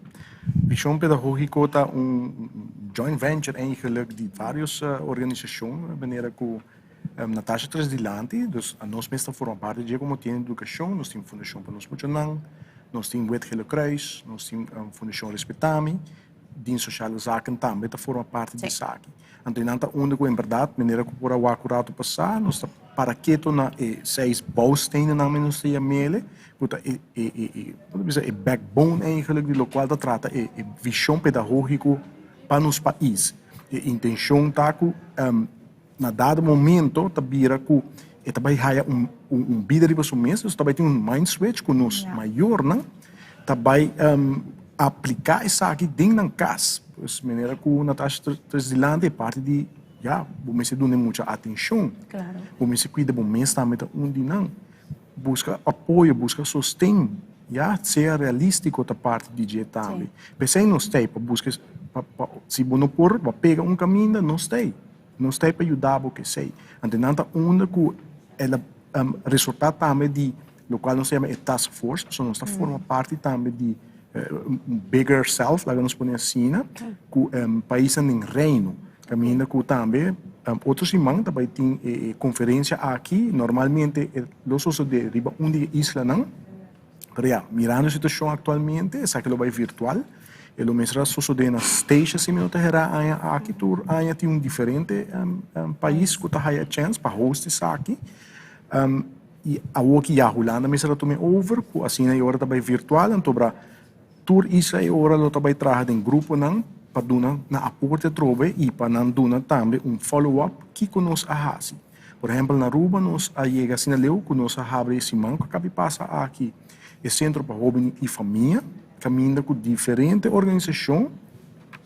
Vision Pedagogico ta un joint venture eigenlijk di varios organisacion, manera cu Natasha tres dilanti, dus anos mes ta forma parti dje komo tienda di edukashon, nos tin Fundashon pa Nos Muchanan, nos tin Wit Gele Kruis, nos tin Fundashon Respetami, Dienst Sociale Zaken tambe ta forma parti di esaki. Anto e nan ta unda ku en bèrdat manera ku por a wak un ratu pasá nos ta para keto na e seis bouwstenennan men nos ta yam'ele, ku ta e e e bo ta bisa e backbone eigenlijk di lokual ta trata e e vishon pedagógiko pa nos pais. E intenshon ta ku Na dado momento ta bira ku e ta bai haya un un bida riba su mes, dus ta bai tin un mind switch ku nos mayornan ta bai apliká esaki den nan kas. Pues manera ku Natasha ta trese dilanti e parti di ya bo mester duna e mucha atenshon, bo mester kuida bo mes tambe ta un di nan. Buska apoyo, buska sosten, ya sea realístiko ta parti di dje tambe. P'esei nos ta ei pa buska. Pa, pa, si bo no por, bo pega un kaminda, nos t'ei. Nos t'ei pa yuda bo ku esei. Anto nan ta unda ku el a um, resultá tambe di lokual nos ta yama e task force, so nos ta forma parti tambe di un bigger self, laga nos pone asina, ku um, paisnan den Reino. Kaminda ku tambe um, otro siman ta bai tin e, e konferensia aki, normalmente e lo sosodé riba un di e islanan, Pero ya, mirando e situacion actualmente, esaki lo bay virtual. E lo mester a sosode na Statia si mi no ta hera aña aki. Tur aña tin un diferente pais cu ta haya e chance pa host esaki. Y awoki ya Hulanda mester a tuma e over, cu asina e ora ta bay virtual. Anto bra tur isla e ora lo ta bay traha den gruponan pa duna nan aporte atrobe y pa nan duna tambe un follow up kico nos a haci. Por ehempel na Aruba nos a yega asina leu ku nos a habri e siman ku a kabi pasa aki e Sentro pa Hoben i Famia, kaminda ku diferente organisashon,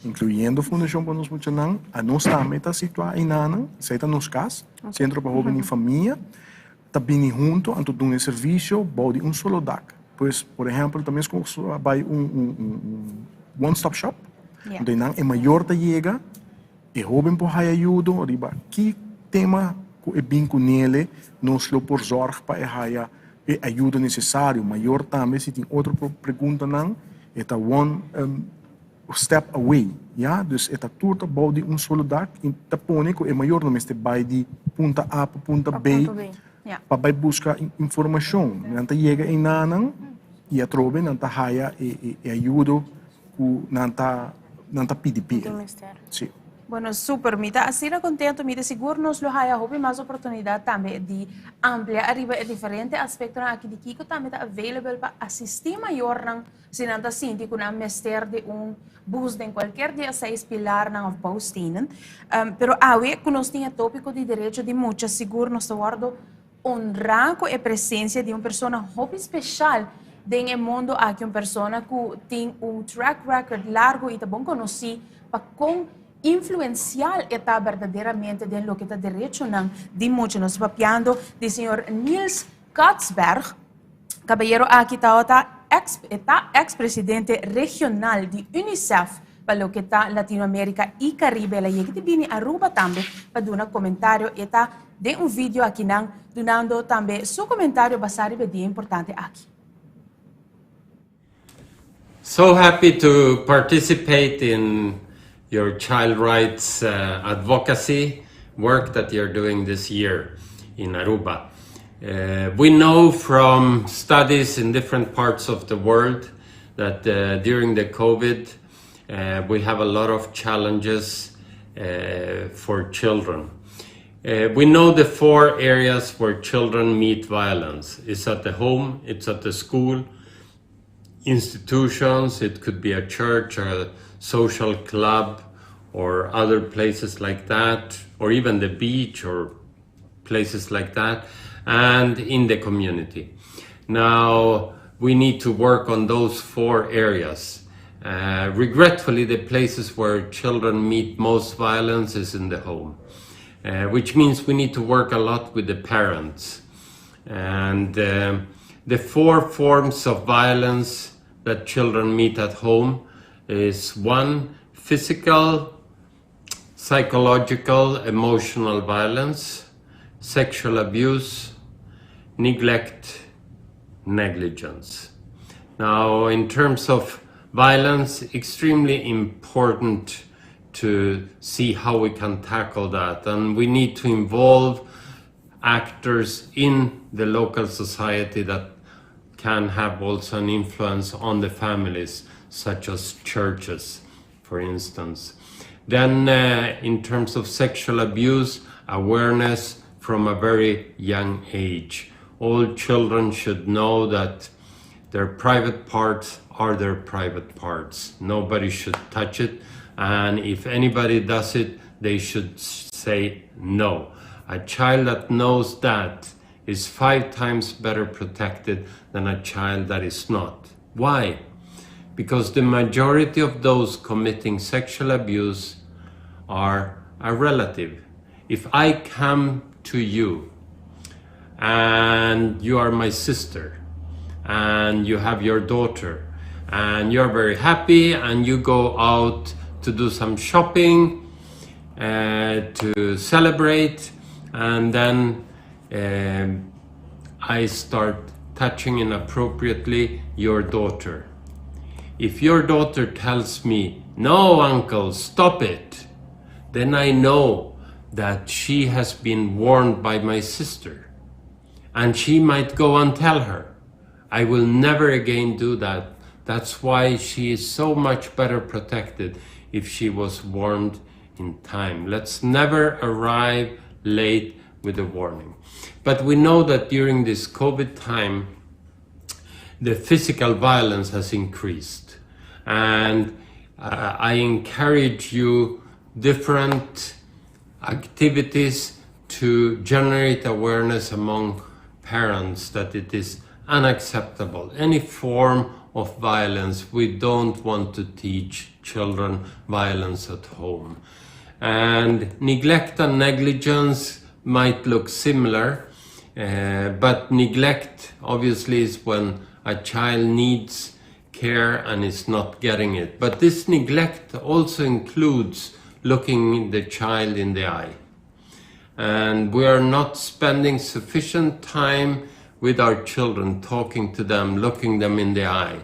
inkluyendo Fundashon pa Nos Muchanan, anos tambe ta situá einanan, esei ta nos kas, Sentro pa Hoben i Famia, ta bini hunto anto duna e servisio bou di un solo dak. Pues, por ehempel, ta meskos ku a bai un un one stop shop, anto einan e mayor ta yega, E hóben por haya ayudo riba ki tema ku e bin ku nele, nos lo por zòrg pa e haya e ayudo nesesario. Mayor tambe si tin otro preguntanan e ta one step away, ya. Dus e ta tur ta bou di un solo dak i ta pone ku e mayor no mester bai di punta A pa punta B pa bai buska informashon. Nan ta yega einanan i atrobe nan ta haya e ayudo Ku nan ta nan ta pidi p'e. Sí. Bueno, super. Mi ta asina contento. Mi ta sigur nos lo haya hopi mas oportunidad tambe di amplia ariba e diferente aspectonan aki di kico tambe ta available pa asisti mayornan si nan ta sinti cu nan mester di un boost den cualkier di e seis pilarnan of bouwstenen. Pero awe cu nos tin e topico di derecho di mucha sigur nos ta wordo Honrá ku e presensia di un persona hopi speshal den e mundo aki, un persona ku tin un track record largu i ta bon konosí pa kon influensial e ta berdaderamente den loke ta derechonan di mucha. Nos ta papiando di señor Niels Katsberg. Kabayero aki tabata ex, e ta ex presidente regional di UNICEF pa loke ta Latinoamerica y Caribe. El a yega di bini Aruba tambe pa duna comentario. E ta den un video akinan dunando tambe su comentario basa riba e dia importante aki. So happy to participate in your child rights uh, advocacy work that you're doing this year in Aruba. Uh, we know from studies in different parts of the world that uh, during the COVID, uh, we have a lot of challenges uh, for children. Uh, we know the four areas where children meet violence. It's at the home, it's at the school, institutions, it could be a church or a social club or other places like that, or even the beach or places like that, and in the community. Now, we need to work on those four areas. Uh, regretfully, the places where children meet most violence is in the home, uh, which means we need to work a lot with the parents. And uh, the four forms of violence that children meet at home is one, physical, psychological, emotional violence, sexual abuse, neglect, negligence. Now, in terms of violence, extremely important to see how we can tackle that. And we need to involve actors in the local society that can have also an influence on the families, such as churches, for instance. Then, uh, in terms of sexual abuse, awareness from a very young age. All children should know that their private parts are their private parts. Nobody should touch it. And if anybody does it, they should say no. A child that knows that is five times better protected than a child that is not. Why? Because the majority of those committing sexual abuse are a relative. If I come to you and you are my sister and you have your daughter and you're very happy and you go out to do some shopping, to celebrate, and then I start touching inappropriately your daughter. If your daughter tells me, No, uncle, stop it, then I know that she has been warned by my sister. And she might go and tell her. I will never again do that. That's why she is so much better protected if she was warned in time. Let's never arrive late with a warning. But we know that during this COVID time, the physical violence has increased. And I encourage you different activities to generate awareness among parents that it is unacceptable. Any form of violence, we don't want to teach children violence at home. And neglect and negligence might look similar, but neglect obviously is when a child needs care and is not getting it. But this neglect also includes looking the child in the eye. And we are not spending sufficient time with our children, talking to them, looking them in the eye.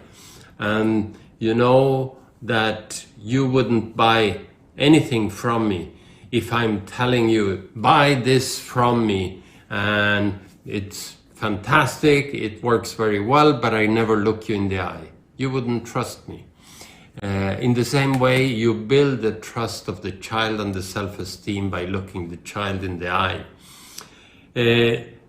And you know that you wouldn't buy anything from me if I'm telling you, buy this from me, and it's fantastic, it works very well, but I never look you in the eye. You wouldn't trust me. In the same way, you build the trust of the child and the self-esteem by looking the child in the eye.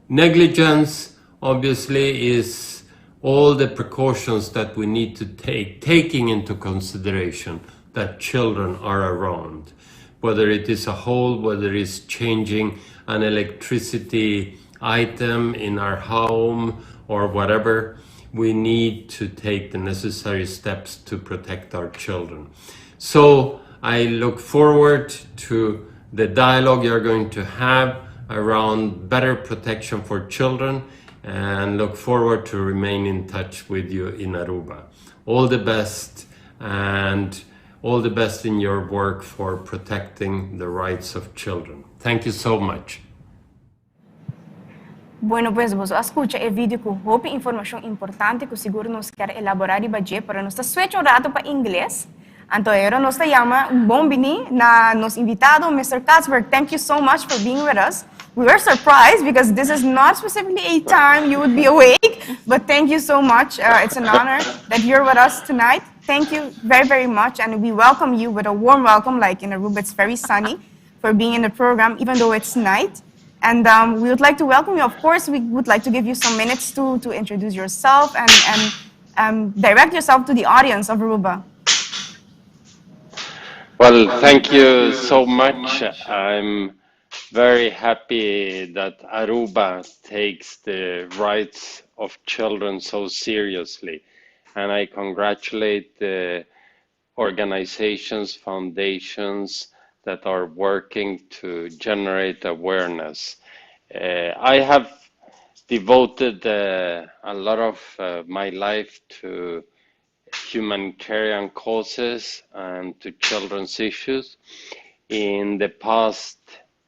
Negligence, obviously, is all the precautions that we need to take, taking into consideration that children are around. Whether it is a hole, whether it's changing an electricity item in our home or whatever, we need to take the necessary steps to protect our children. So I look forward to the dialogue you're going to have around better protection for children and look forward to remain in touch with you in Aruba. All the best and all the best in your work for protecting the rights of children. Thank you so much. Bueno, pues bo a scucha e video cu hopi informacion importante cu sigur nos kier elabora riba dje, pero nos ta switch un rato pa Ingles. Anto, awor nos ta yama bon bini na nos invitado, Mr. Katzberg. Thank you so much for being with us. We were surprised because this is not specifically a time you would be awake, but thank you so much. It's an honor that you're with us tonight. Thank you very, very much, and we welcome you with a warm welcome, like in Aruba, it's very sunny, for being in the program, even though it's night. And we would like to welcome you. Of course, we would like to give you some minutes to introduce yourself and direct yourself to the audience of Aruba. Well, thank you so much. I'm very happy that Aruba takes the rights of children so seriously. And I congratulate the organizations, foundations that are working to generate awareness. I have devoted a lot of my life to humanitarian causes and to children's issues. In the past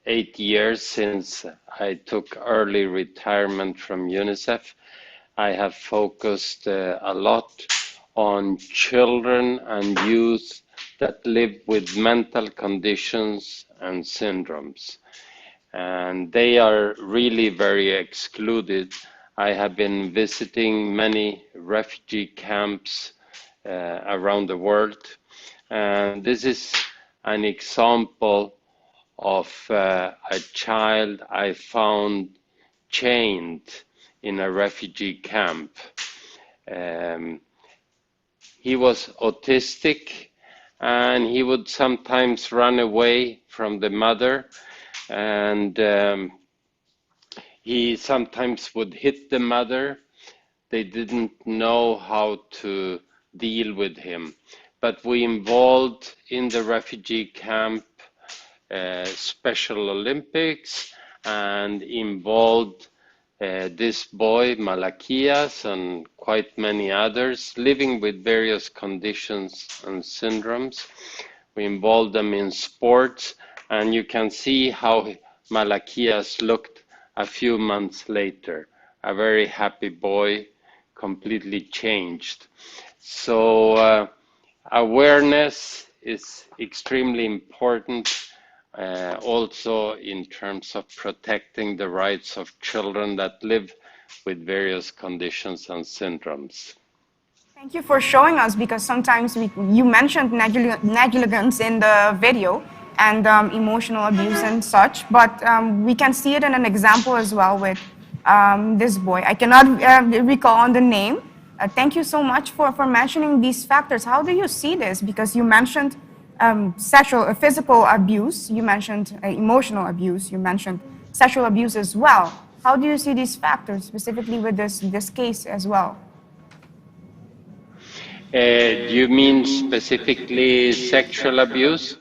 8 years since I took early retirement from UNICEF, I have focused a lot on children and youth that live with mental conditions and syndromes. And they are really very excluded. I have been visiting many refugee camps around the world. And this is an example of a child I found chained in a refugee camp. He was autistic and he would sometimes run away from the mother and he sometimes would hit the mother. They didn't know how to deal with him. But we involved in the refugee camp Special Olympics and involved this boy, Malaquias, and quite many others living with various conditions and syndromes. We involve them in sports, and you can see how Malaquias looked a few months later. A very happy boy, completely changed. So uh, awareness is extremely important uh, also in terms of protecting the rights of children that live with various conditions and syndromes. Thank you for showing us because sometimes we, you mentioned negligence in the video and um, emotional abuse and such, but um, we can see it in an example as well with um, this boy. I cannot uh, recall on the name. Uh, thank you so much for, for mentioning these factors. How do you see this? Because you mentioned um, sexual, uh, physical abuse, you mentioned uh, emotional abuse, you mentioned sexual abuse as well. How do you see these factors specifically with this, this case as well? Uh, do you mean specifically sexual abuse?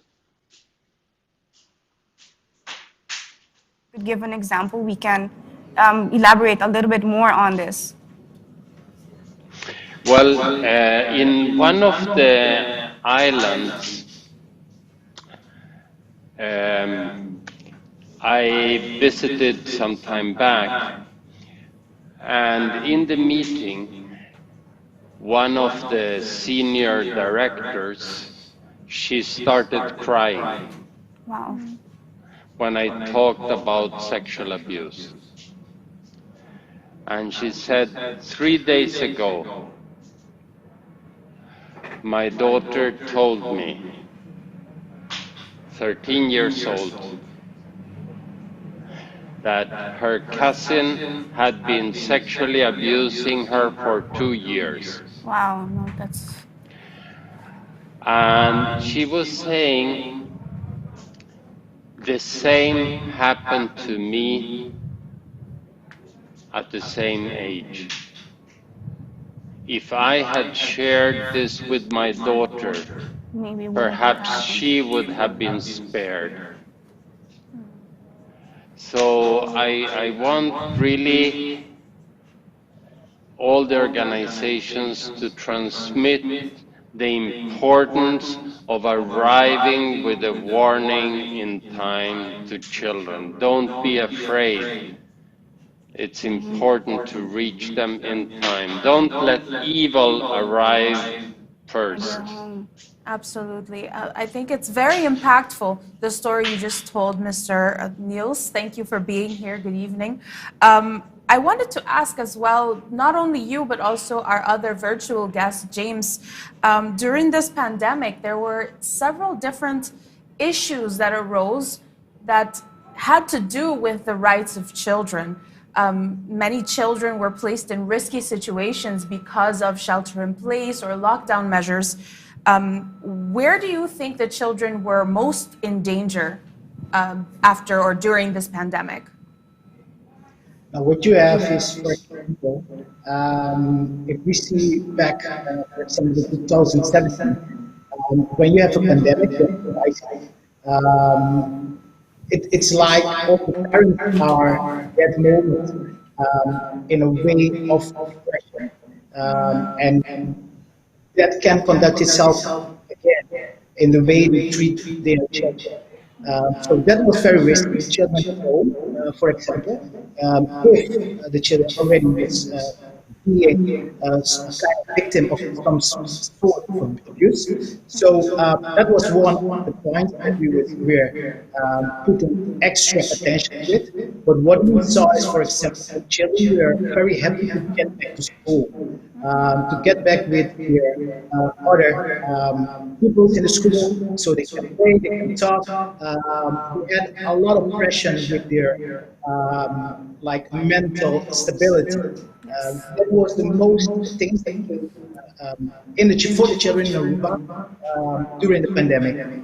Could give an example, we can um, elaborate a little bit more on this. Well, uh, in one of the islands, um, I visited some time back, and in the meeting, one of the senior directors, she started crying. Wow. When I talked about sexual abuse. And she said, three days ago, my daughter told me, 13 years old, that her cousin had been sexually abusing her for two years. Wow, no, that's. And she was saying, the same happened to me at the same age. If I had shared this with my daughter, perhaps she would have been spared. So I, I want really all the organizations to transmit the importance of arriving with a warning in time to children. Don't be afraid. It's important to reach them in time. Don't let evil arrive first. Absolutely. Uh, I think it's very impactful, the story you just told, Mr. Uh, Niels. Thank you for being here. Good evening. Um, I wanted to ask as well, not only you, but also our other virtual guest, James. Um, during this pandemic, there were several different issues that arose that had to do with the rights of children. Um, many children were placed in risky situations because of shelter in place or lockdown measures. Um, where do you think the children were most in danger um, after or during this pandemic? Now, what you have is, for example, um, if we see back, uh, for example, 2017, um, when you have a pandemic, um, it, it's like all the parents are at that moment um, in a way of pressure. Um, and that can conduct itself again in the way they treat their children. Um, so that was very risky. Children at home, uh, for example, um, if the children already was uh, being a kind of victim of some sort of abuse. So uh, that was one of the points that we were, were um, putting extra attention to it. But what we saw is, for example, children were very happy to get back to school, um, to get back with their uh, other um, people in the school, so they can play, they can talk. Um, we had a lot of pressure with their um, like mental stability. Um, that was the most things that came um, in the, for the children in Aruba um, during the pandemic.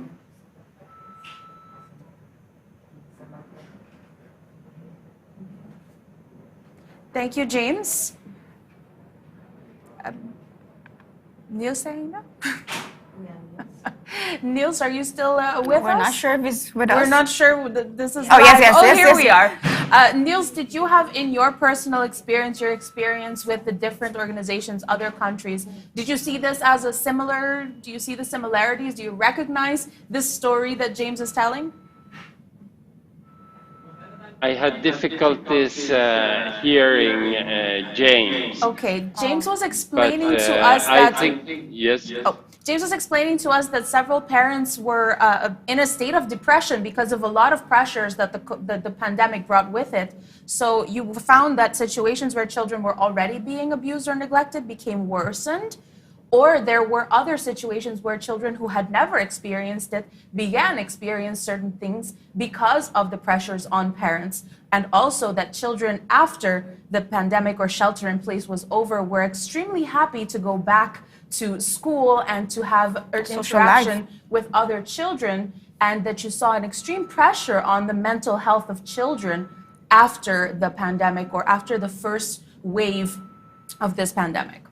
Thank you, James. Um, Niels saying no? Niels, are you still uh, with We're us? not sure if he's with us. We're not sure. This is Oh, yes, live. yes, oh, yes, here yes. we are. Niels, did you have in your personal experience, your experience with the different organizations, other countries, did you see this as a similar, do you see the similarities? Do you recognize this story that James is telling? I had difficulties hearing James. Okay, James was explaining But, to us I that. think, yes. Oh, James was explaining to us that several parents were in a state of depression because of a lot of pressures that the pandemic brought with it. So you found that situations where children were already being abused or neglected became worsened, or there were other situations where children who had never experienced it began experience certain things because of the pressures on parents. And also that children after the pandemic or shelter in place was over were extremely happy to go back to school and to have Social life. interaction with other children, and that you saw an extreme pressure on the mental health of children after the pandemic or after the first wave of this pandemic.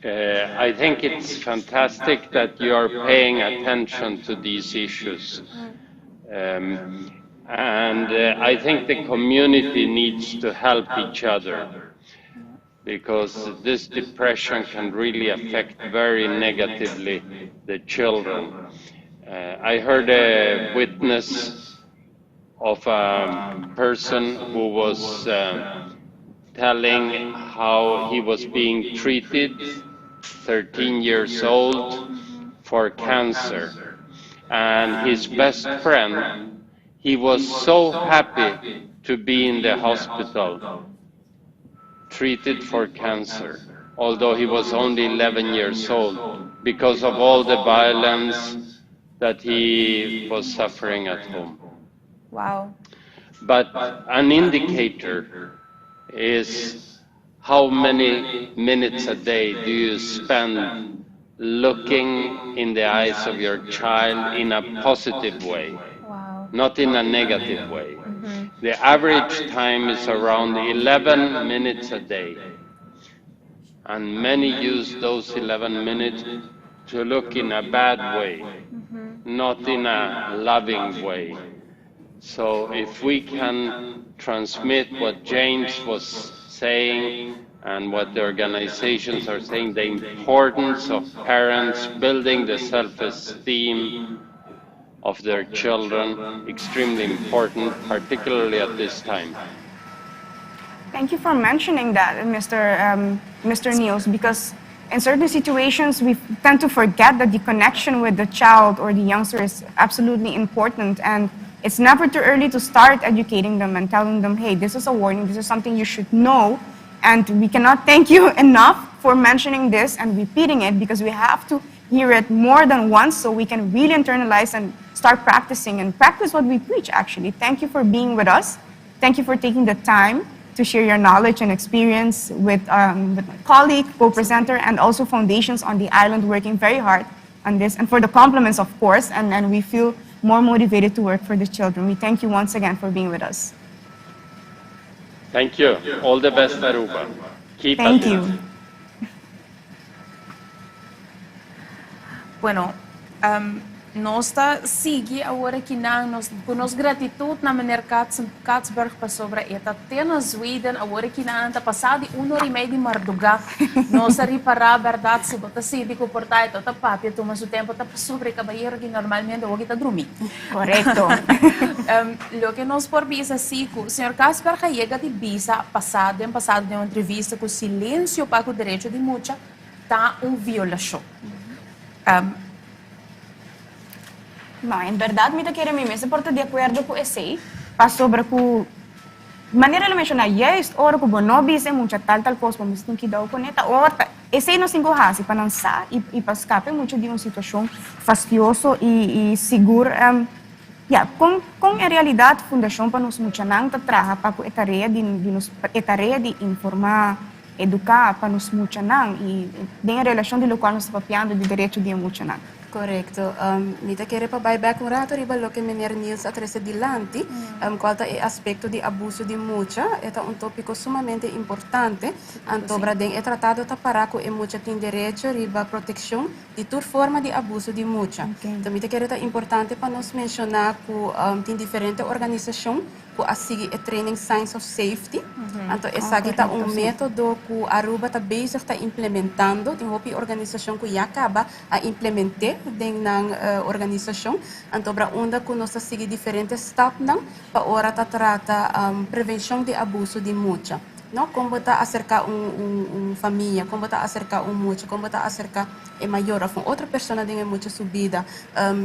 I think it's fantastic that you are paying attention to these issues. And I think the community needs to help each other because this depression can really affect very negatively the children. I heard a witness of a person who was telling how he was being treated, 13 years old, for cancer. And his best friend, he was so happy to be in the hospital, treated for cancer, although he was only 11 years old, because of all the violence that he was suffering at home. But an indicator is how many minutes a day do you spend looking in the eyes of your child in a positive way, not in a negative way. The average time is around 11 minutes a day. And many use those 11 minutes to look in a bad way, not in a loving way. So if we can transmit what James was saying and what the organizations are saying, the importance of parents building the self-esteem of their children, extremely important, particularly at this time. Thank you for mentioning that, Mr. Niels, because in certain situations we tend to forget that the connection with the child or the youngster is absolutely important. And it's never too early to start educating them and telling them, "Hey, this is a warning, this is something you should know." And we cannot thank you enough for mentioning this and repeating it because we have to hear it more than once so we can really internalize and start practicing and practice what we preach, actually. Thank you for being with us. Thank you for taking the time to share your knowledge and experience with my colleague, co-presenter, and also foundations on the island working very hard on this, and for the compliments, of course, and we feel more motivated to work for the children. We thank you once again for being with us. Thank you. All the best, Aruba. Keep Thank at it. You. Bueno, nos ta sigui awor aki na nos, ku nos gratitut na meneer Katsberg pasobra e ta te na Zweden, awor aki nan ta pasa di 1:30 di mardugá. Nos a ripará, berdat, si bo ta sinti ku por ta e ta papia tuma su tempu, ta pasobra e kabayero ku normalmente awor ta drumí. Loke nos por bisa si ku señor Katsberg a yega di bisa pasado den pasado den un entrevista ku silensio pa ku derecho di mucha ta un violashon. No, en berdat mi ta kere mi mes por ta di akuerdo ku esei, pasobra ku manera el a menshoná, juist ora ku bo no bisa mucha tal tal kos, bo mester tin kuidou kuné, ta ora ta esei nos tin ku hasi pa nan sa i pa skapa mucha di un situashon fastioso i sigur ya, kon en realidat Fundashon pa Nos Muchanan ta traha pa ku e tarea di nos, e tarea di informá, eduká pa nos muchanan i den relashon di lokual nos ta papiando di derecho di muchanan? Korekto. Mi ta kere pa bai bek un rato riba loke meneer Niels a trese dilanti, kual ta e aspekto di abuso di mucha. E ta un topiko sumamente importante. Antobra den e tratado ta pará ku e mucha tin derecho riba protekshon di tur forma di abuso di mucha. Enton mi ta kere ta importante pa nos menshoná ku tin diferente organisashon ku a sigui e training Signs of Safety. Anto esaki ta un método ku Aruba ta bezig ta implementando. Tin hopi organisashon ku ya kaba a implement'é den nan organisashon. Anto bra unda ku nos ta sigui diferente stapnan pa ora ta trata prevenshon di abuso di mucha. No, kon bo ta aserká un un un famia, kon bo ta aserká un mucha, kon bo ta aserká e mayor òf un otro persona den e mucha su bida.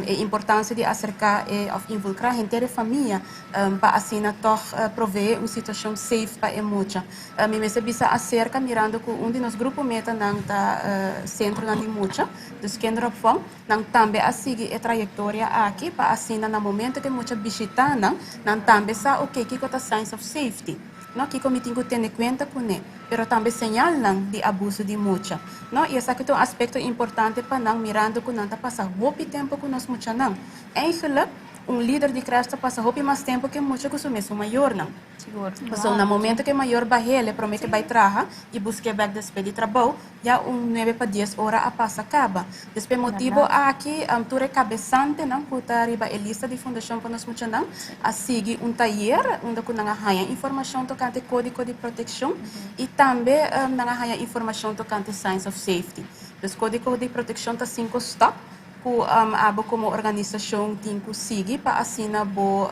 E importansia di aserká e òf involukrá henter e famia pa asina tòg proveé un situashon safe pa e mucha. Mi mester bisa aserka mirando ku un di nos grupo metanan ta sentronan di mucha, dus kinderopvang, nan tambe a sigui e trayektoria aki pa asina na momento ku e mucha bishitá nan, nan tambe sa oke kiko ta signs of safety, no, kiko mi tin ku tene kuenta kuné, pero tambe señalnan di abuso di mucha, no, i esaki ta un aspekto importante pa nan mirando ku nan ta pasa hopi tempu ku nos muchanan. Eigenlijk Un lider di crèche ta pasa hopi mas tempu ku e mucha ku su mesun mayornan. Pasobra na momento ku e mayor bah'el e promé ke bai traha i busk'é bèk despues di trabou, ya un nuebe pa dies ora a pasa kaba. Des p'e motibu aki tur e kabesantenan ku ta riba e lista di Fundashon pa Nos Muchanan a sigui un tayer unda ku nan a haña informashon tokante kódigo di protekshon i tambe nan a haña informashon tokante signs of safety. Dus kódigo di protekshon ta sinku stap. Ku abo komo organisashon tin ku sigui pa asina bo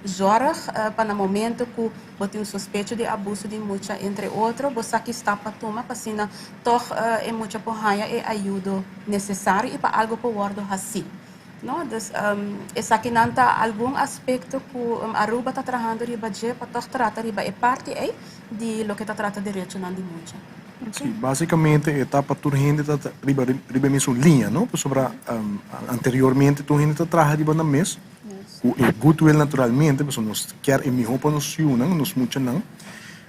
zòrg pa na momento ku bo tin un sospecho di abuso di mucha entre otro bo sa ki stap pa tuma pa asina tòg e mucha por haña e ayudo nesesario i pa algo por wòrdu hasí. No, dus esakinan ta algun aspekto ku Aruba ta trahando riba dje pa tòg trata riba e parti ei di loke ta trata derechonan di mucha. Sí, básicamente e ta pa tur hende ta riba riba e mesun liña, no? Pasobra anteriormente tur hende ta traha riba nan mes, ku e goodwill naturalmente, pasobra nos kier e mihó pa nos yunan, nos muchanan,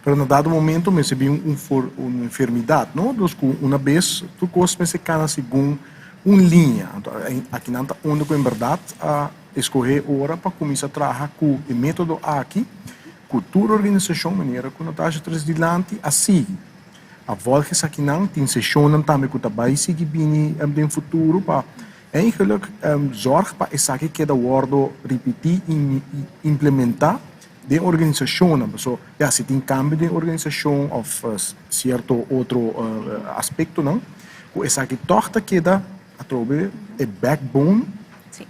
pero na dado momento mester bin un for un enfermidat, no? Dus ku una bes tur kos mester kana segun un liña. Anto akinan ta unda ku en bèrdat a eskohé ora pa kuminsá traha ku e método aki, Ku tur organisashon manera ku Natasha tres dilanti a sigui. A volg esakinan tin seshonnan tambe ku ta bai sigui bini den futuro pa eigenlijk zorg pa esaki keda wordo ripití i implementá den organisashonnan. Paso ya si tin kambio den organisashon òf sierto otro aspektonan ku esaki tòg ta keda Atrobe e backbone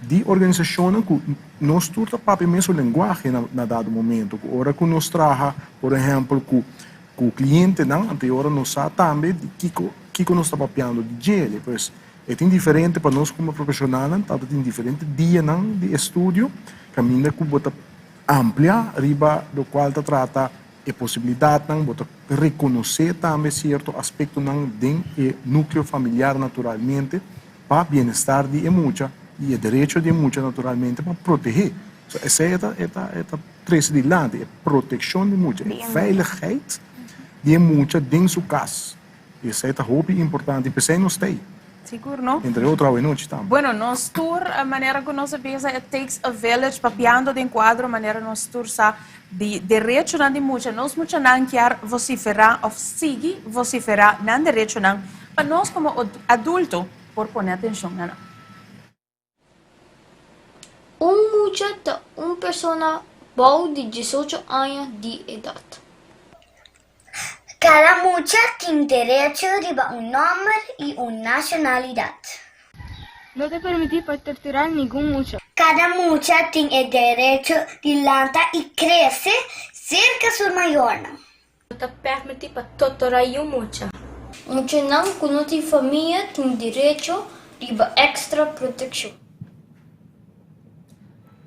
di organisashonnan ku nos tur ta papia mesun lenguahe na dado momento. Ku ora ku nos traha, por ehèmpel, ku ku klientenan, anto e ora nos sa tambe di kiko kiko nos ta papiando di djele. Pues e tin diferente pa nos komo profeshonalnan tabata tin diferente dianan di estudio kaminda ku bo ta amplia riba lokual ta trata E posibilidatnan, bo ta rekonosé tambe sierto aspektonan den e núkleo familiar naturalmente pa bienestar di e mucha i e derecho di e mucha naturalmente pa protehé. So esei e ta e ta e ta trese dilanti, e protekshon di mucha, e veiligheid di e mucha den su kas. I esei ta hopi importante i p'esei nos ta ei. Sigur no. Entre otro awenochi tambe. Bueno, nos tur, manera ku nos a bisa, it takes a village, papiando den kuadro manera nos tur sa di derechonan di mucha. Nos muchanan kier vosiferá òf sigui vosiferá nan derechonan pa nos komo adulto por pone atenshon na nan. Un mucha ta un persona bou di diesocho aña di edat. Kada mucha tin derecho riba un nòmber i un nashonalidat. No ta permití pa torturá ningun mucha. Kada mucha tin e derecho di lanta i krese serka su mayornan. No ta permití pa torturá yu mucha. Muchanan ku no tin famia tin derecho riba èkstra protekshon.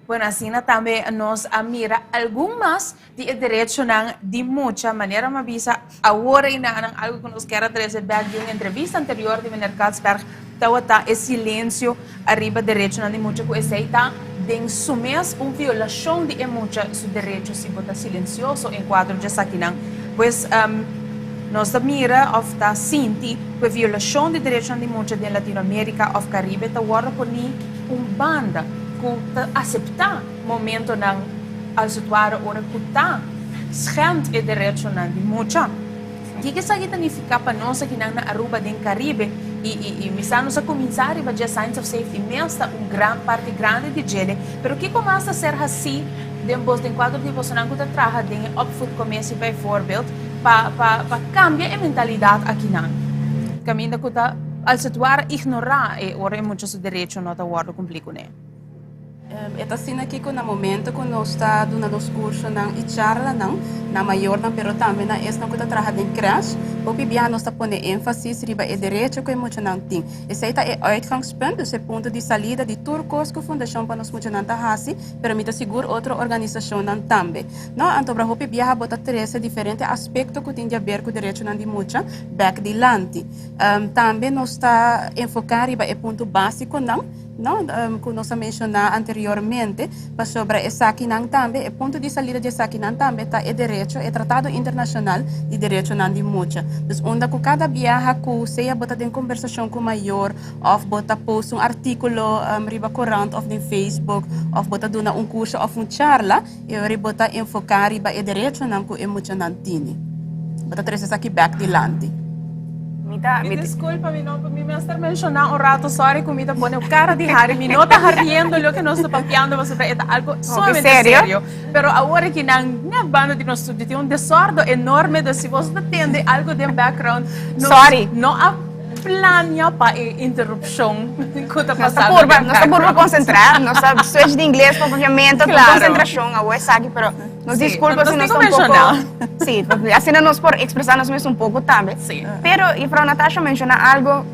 Bueno, asina tambe nos a mira algun mas di e derechonan di mucha. Manera mi a bisa awor einanan, algo ku nos kier a trese bek di un entrevista anterior di meneer Katsberg tawata e silensio ariba derechonan di mucha ku esei ta den su mes un violashon di e mucha su derecho si bo ta silensioso en kuadro dje esakinan. Pues. Nos ta mira òf ta sinti ku e violashon di derechonan di mucha den Latinoamérika òf Karibe ta wòrdu poní un banda ku ta aseptá momentonan als het ware ora ku ta schend e derechonan di mucha. Kiko esaki ta nifiká pa nos akinan na Aruba den Karibe? I i i mi sa nos a kuminsá riba dje Signs of Safety mes ta un gran parti grandi di djele, pero kiko mas ta ser hasí den bos den kuadro di bosonan ku ta traha den e opvoedcommissie bijvoorbeeld pa pa pa kambia e mentalidat akinan kaminda ku ta als het ware ignorá e ora e mucha su derecho no ta wòrdu kumplí kuné? E ta asina aki ku na momento ku nos ta duna nos kursonan i charlanan na mayornan pero tambe na esnan ku ta traha den krèsh, hopi biaha nos ta pone énfasis riba e derecho ku e muchanan tin. Esei ta e uitgangspunt, dus e punto di salida di tur kos ku Fundashon pa Nos Muchanan ta hasi, pero mi ta sigur otro organisashonnan tambe. No, antobra hopi biaha bo ta trese diferente aspekto ku tin di aber ku derechonan di mucha bèk dilanti. Tambe nos ta enfoká riba e punto básikonan. No, ku nos a menshoná anteriormente, pasobra esakinan tambe, e punto di salida di esakinan tambe ta e derecho, e Tratado Internashonal di Derechonan di Mucha. Dus unda ku kada biaha ku sea bo ta den kombersashon ku mayor òf bo ta post un artíkulo riba korant òf den Facebook òf bo ta duna un kurso òf un charla, e ora bo ta enfoká riba e derechonan ku e muchanan tini. Bo ta trese esaki bèk dilanti. Mi ta, Mi disculpa, mi no, mi mester menciona un rato, sorry cu mi ta pone un cara di hari, mi no ta hariendo loke nos ta papiando pasobra e ta algo sumamente serio. serio. Pero awor aki nan na banda di nos studio tin un desordo enorme, dus si boso ta tende algo den background, nos Sorry. no a plania pa e interrupcion cu ta Nos ta pasando purba, den nos ta purba background. concentra, nos ta switch di ingles pa papiamento, tur Claro. concentracion awor esaki, pero Nos Sí, disculpa nos si nos tin ta ku un poco... menshoná. Sí, asina nos por expresa nos mes un poco tambe. Sí. Pero juffrouw Natasha menciona algo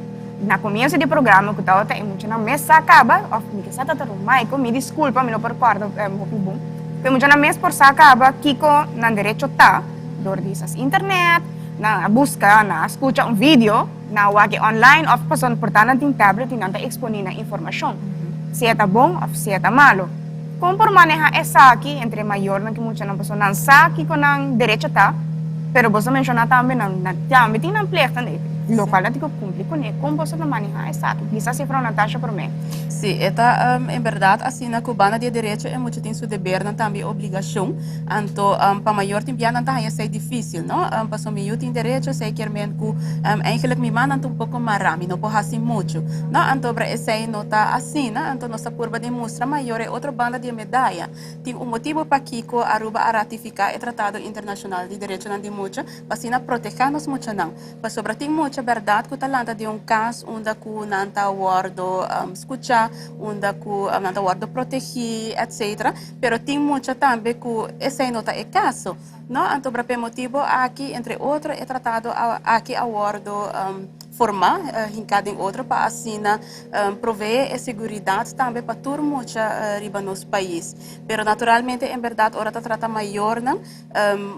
na comienzo di programa cu tabata e muchanan mes sa caba, of mi ke sa tata Romaico, mi disculpa, mi no por corda hopi bon, pero e muchanan mes por sa caba kico nan derecho ta door di esas internet, nan a busca, nan a scucha un video, nan a wak e online of pasobra por ta nan tin tablet y nan ta exponi nan informacion, sea ta bon of sea ta malo. Kon por maneha esaki entre mayornan ku muchanan? Pasobra nan sa kiko nan derecho ta, pero boso a menshoná tambe nan nan tambe tin nan plichtnan, lokual nan tin ku kumpli kuné. Kon boso ta maneha esaki? Kisas Juffrouw Natasha promé. Sí, e ta en bèrdat asina ku banda di e derecho e mucha tin su debernan tambe e obligashon. Anto pa mayor tin bia nan ta haña esei difísil, no? Pasobra mi yu tin derecho, esei kier men ku eigenlijk mi mannan ta un poko mará, mi no por hasi muchu, no? Anto bra esei no ta asina, anto nos ta purba di mustra mayor e otro banda di e medaya. Tin un motibu pakiko Aruba a ratifiká e Tratado Internashonal di Derechonan di Mucha pa asina protehá nos muchanan. Pasobra tin mucha bèrdat ku ta lanta den un kas unda ku nan ta wòrdu skuchá, unda ku nan ta wòrdu protegí, etcetera. Pero tin mucha tambe ku esei no ta e kaso, no? Anto pa e motibu aki, entre otro, e tratado aki a wòrdu formá, hinká den otro pa asina proveé e seguridat tambe pa tur mucha riba nos pais. Pero naturalmente, en bèrdat, ora ta trata mayornan,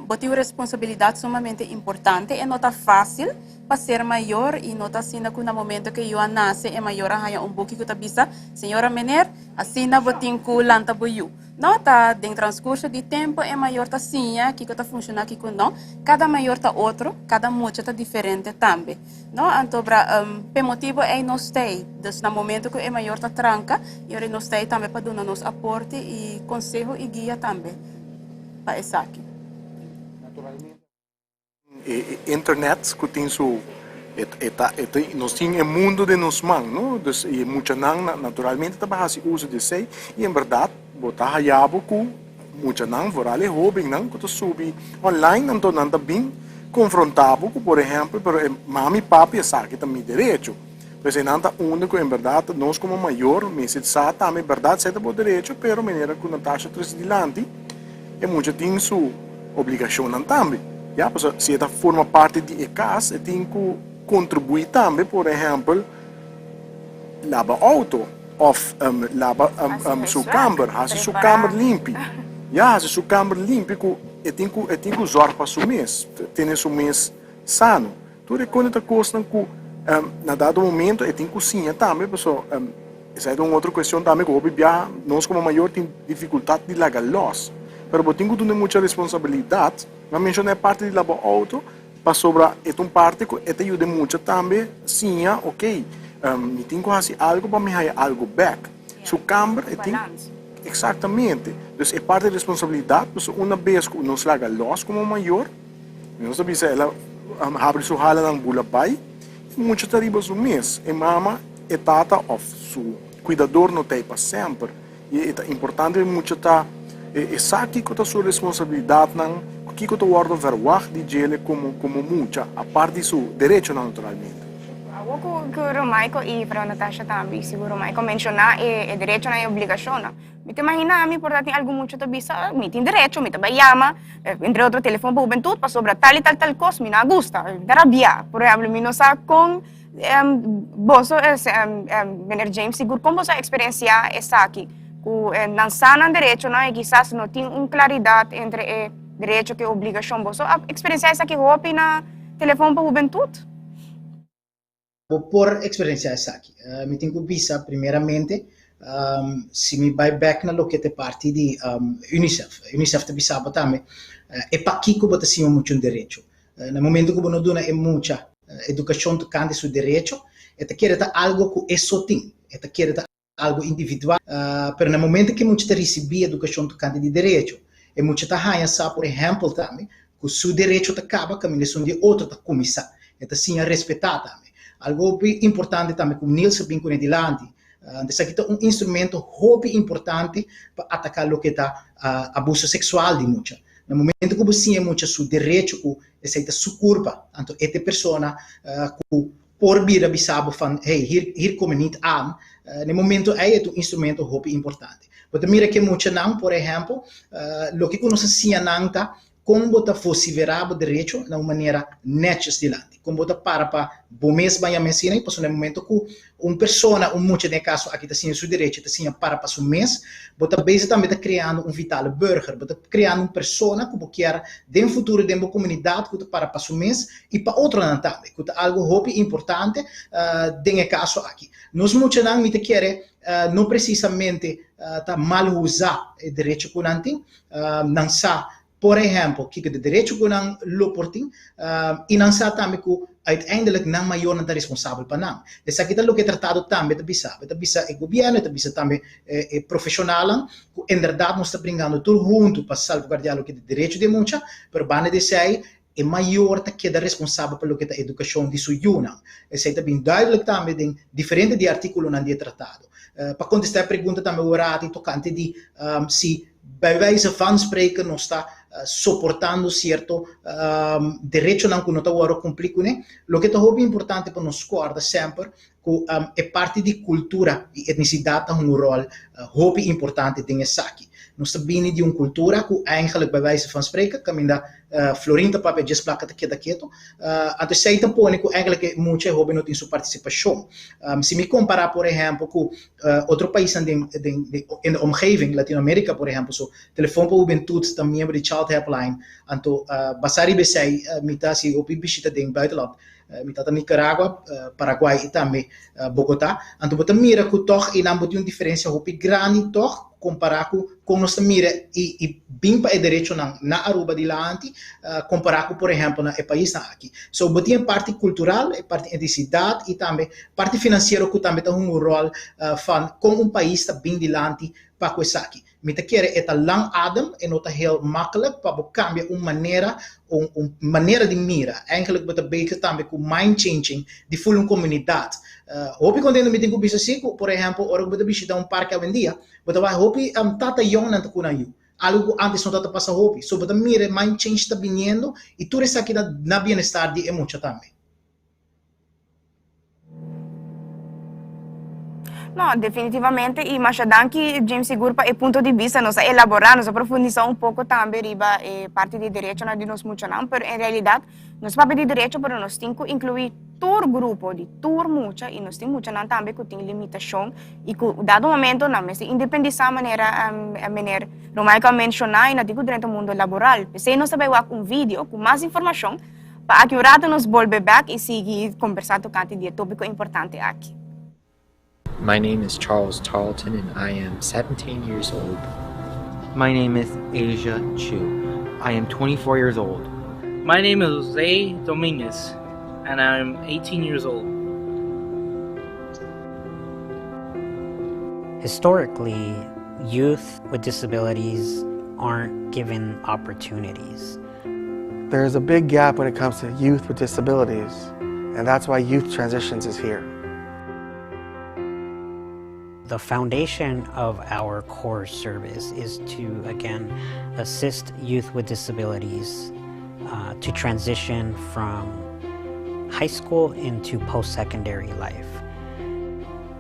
Bo tin un responsabilidat sumamente importante. E no ta fásil pa ser mayor i no ta asina ku na momento ku e yu a nase e mayor a haña un buki ku ta bisa, Señora mener, asina bo tin ku lanta bo yu. No, ta den transkurso di tempu e mayor ta siña kiko ta funshoná kiko no. Kada mayor ta otro, kada mucha ta diferente tambe. No, anto bra p'e motibu ei nos ta ei. Dus na momento ku e mayor ta tranka, i ora nos ta ei tambe pa duna nos aporte i konseho i guia tambe. pa esaki. Naturalmente e internet ku tin su e ta nos tin e mundo den nos man no dus e muchanan naturalmente ta hasi uso di esei i en bèrdat bo ta haya bo ku muchanan vooral e hóbennan ku ta subi online anto nan ta bin konfronta bo ku por ehèmpel pero e mami papi esaki ta mi derecho. Pues einan ta unda ku en bèrdat nos komo mayor mester sa tambe bèrdat esei ta bo derecho pero manera ku Natasha trese dilanti e mucha tin su obligashonnan tambe ya pasobra si e ta forma parti di e kas e tin ku kontribuí tambe por ehèmpel laba outo òf laba su kamber hasi su kamber limpi ya hasi su kamber limpi ku e tin ku e tin ku zòrg pa su mes tene su mes sano. Tur e kos ta kosnan ku na dado momento e tin ku siña tambe, paso esei ta un otro kuestion tambe ku hopi biaha nos komo mayor tin difikultat di laga lòs. Pero bo tin ku duna mucha responsabilidat. Mi a menshoná e parti di laba outo. Pasobra e ta un parti ku e ta yuda e mucha tambe siña, ok, mi tin ku hasi algu pa mi haya algu bèk. Su kamber e tin. Eksaktamente. Dus e parti di responsabilidat, pasobra una bes ku nos laga lòs komo mayor, nos ta bisa el a habri su halanan bula bai, e mucha ta riba su mes. E mama, e tata òf su kuidador no ta ei pa semper. I e ta importante pa e mucha ta e sa kiko ta su responsabilidatnan, kiko ta wòrdu verwagt di djele komo komo mucha, apart di su derechonan naturalmente. Awor ku ku Romaico i Frau Natasha tambe, i sigur Romaico a menshoná e e derechonan i obligashonnan. Mi ta imaginá mi por ta tin algun mucha ta bisa, mi tin derecho, mi ta bai yama, entre otro Telefon pa Hubentut pasobra tal i tal tal kos mi no a gusta, mi ta rabiá. Por ehèmpel, mi no sa kon Boso, Meneer James, sigur kon boso a eksperensiá esaki? Ku nan sa nan derechonan i kisas no tin un klaridat entre e derecho ku e obligashon. Boso a eksperensiá esaki hopi na Telefon pa Hubentut? Bo por eksperensiá esaki. Mi tin ku bisa primeramente, si mi bai bèk na loke ta e parti di UNICEF. UNICEF ta bisa bo tambe e pakiko bo ta siña un mucha un derecho. Na momento ku bo no duna e mucha edukashon tokante su derecho, e ta kere ta algo ku e so tin, e ta kere ta algo individual. Pero na momento ku e mucha ta risibí edukashon tokante di derecho, e mucha ta haña sa, por ehèmpel tambe, ku su derecho ta kaba kaminda esun di e otro ta kuminsá. E ta siña respetá tambe. Algo hopi importante tambe ku Niels a bin kuné dilanti, Esaki ta un instrumento hopi importante pa ataká loke ta abuso seksual di mucha. Na momento ku bo siña e mucha su derecho ku esei ta su kurpa, anto e ta e persona ku por bira bisa bo van hey, hier hier kom je niet aan, na e momento ei e ta un instrumento hopi importante. Bo ta mira ku e muchanan, por ehèmpel, loke ku nos a siña nan ta Kon bo ta vosiverá bo derecho na un manera nètjes dilanti? Kon bo ta para pa bo mes baña mes asina? Pasobra na e momento ku un persona, un mucha den e kaso aki ta siña su derecho, ta siña para pa su mes, bo ta bezig tambe ta kreando un vitale burger. Bo ta kreando un persona ku bo kier den futuro den bo komunidat ku ta para pa su mes i pa otronan tambe, ku ta algu hopi importante den e kaso aki. Nos muchanan mi ta kere no presisamente ta mal usa e derecho ku nan tin, Nan sa, por ehèmpel, kiko ta e derecho ku nan lo por tin i nan sa tambe ku uiteindelijk nan mayornan ta responsabel pa nan. Esaki ta loke e tratado tambe ta bisa. E ta bisa e gobièrnu, e ta bisa tambe e profeshonalnan ku inderdat nos ta bringando tur huntu pa salvaguardiá loke ta e derecho di e mucha, pero banda di esei e mayor ta keda responsabel pa loke ta edukashon di su yunan. Esei ta bin duidelijk tambe den diferente di e artíkulonan di e tratado. Pa kontestá e pregunta tambe Worati tokante di si bij wijze van spreken nos ta soportando sierto derechonan ku no ta wòrdu kumplí kuné, loke ta hopi importante pa nos kòrda semper ku e parti di kultura i etnisidat ta hunga un ròl hopi importante den esaki. Nos ta bini di un kultura ku eigenlijk bij wijze van spreken kaminda florin ta papia djes plaka ta keda ketu. Anto esei ta pone ku eigenlijk e mucha e hoben no tin su partisipashon. Si mi kompará por ehèmpel ku otro paisnan den den in de omgeving, Latinoamerika por ehèmpel, so Telefon pa Hubentut ta miembro di Child Helpline, anto basá riba esei mi ta hasi hopi bishita den buitenland. Mi ta ta Nicaragua, Paraguay i tambe Bogotá. Anto bo ta mira ku tòg einan bo tin un diferensia hopi grandi tòg kompará ku kon nos ta mira i i bin pa e derechonan na Aruba dilanti kompará ku por ehèmpel na e paisnan aki. So bo tin e parti kultural, e parti etnisidat i tambe parti finansiero ku tambe ta hunga un ròl van kon un pais ta bin dilanti pa ku esaki. Mi ta kere e ta lang adem, e no ta heel makkelijk pa bo kambia un manera, un un manera di mira. Eigenlijk bo ta bezig tambe ku mind changing di ful un komunidat. Hopi kontento mi tin ku bisa si ku por ehempel ora ku bo ta bishita un parke awendia, bo ta wak hopi tata yongnan ta ku nan yu. Algu ku antes no tabata pasa hopi. So bo ta mira e mind change ta biniendo i tur esaki ta na bienestar di e mucha tambe. No, definitivamente y masha danki James Sigur pa e punto di bista. Nos a elabora, nos a profundisa un poco tambe riba e parti di derechonan di nos muchanan, pero en realidad nos papia di derecho pero nos tin cu inclui tur grupo di tur mucha y nos tin muchanan tambe cu tin limitacion y cu dado momento nan mester independisa manera meneer Romaico a menciona y nan tin cu drenta mundo laboral. P'esey nos ta bay wak un video cu mas informacion. Pa aki un rato nos bolbe bek i sigui kombersá tokante di e tópiko importante aki. My name is Charles Tarleton and I am 17 years old. My name is Asia Chu. I am 24 years old. My name is Jose Dominguez, and I'm 18 years old. Historically, youth with disabilities aren't given opportunities. There's a big gap when it comes to youth with disabilities, and that's why Youth Transitions is here. The foundation of our core service is to, again, assist youth with disabilities uh, to transition from high school into post-secondary life.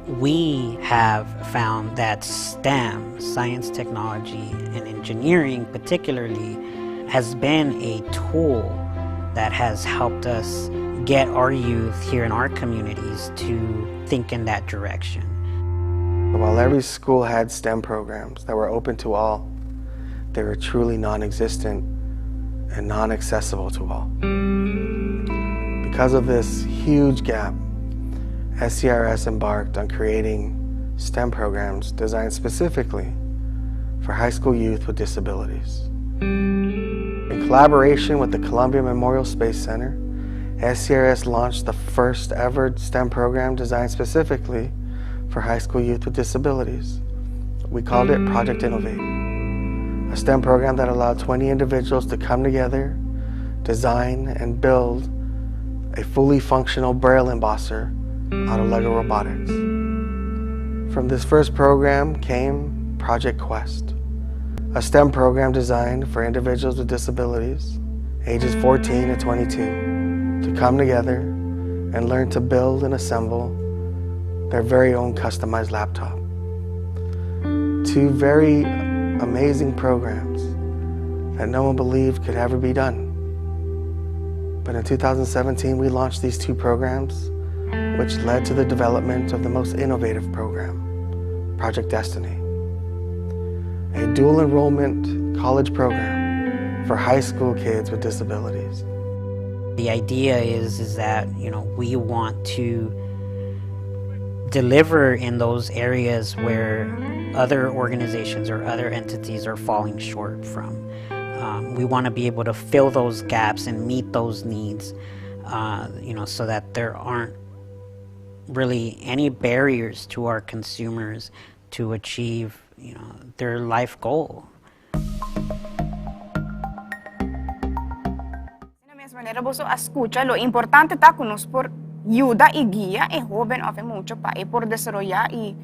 We have found that STEM, science, technology, and engineering particularly, has been a tool that has helped us get our youth here in our communities to think in that direction. While every school had STEM programs that were open to all, they were truly non-existent and non-accessible to all. Because of this huge gap, SCRS embarked on creating STEM programs designed specifically for high school youth with disabilities. In collaboration with the Columbia Memorial Space Center, SCRS launched the first ever STEM program designed specifically for high school youth with disabilities. We called it Project Innovate, a STEM program that allowed 20 individuals to come together, design, and build a fully functional Braille embosser out of LEGO Robotics. From this first program came Project Quest, a STEM program designed for individuals with disabilities, ages 14 to 22, to come together and learn to build and assemble their very own customized laptop. Two very amazing programs that no one believed could ever be done. But in 2017, we launched these two programs, which led to the development of the most innovative program, Project Destiny. A dual enrollment college program for high school kids with disabilities. The idea is, is that, you know, we want to deliver in those areas where other organizations or other entities are falling short from. Um, we want to be able to fill those gaps and meet those needs, uh, you know, so that there aren't really any barriers to our consumers to achieve, you know, their life goal. Na mes manera boso a skucha, lo importante ta ku nos por yuda i guia e hóben òf e mucha pa e por desaroyá i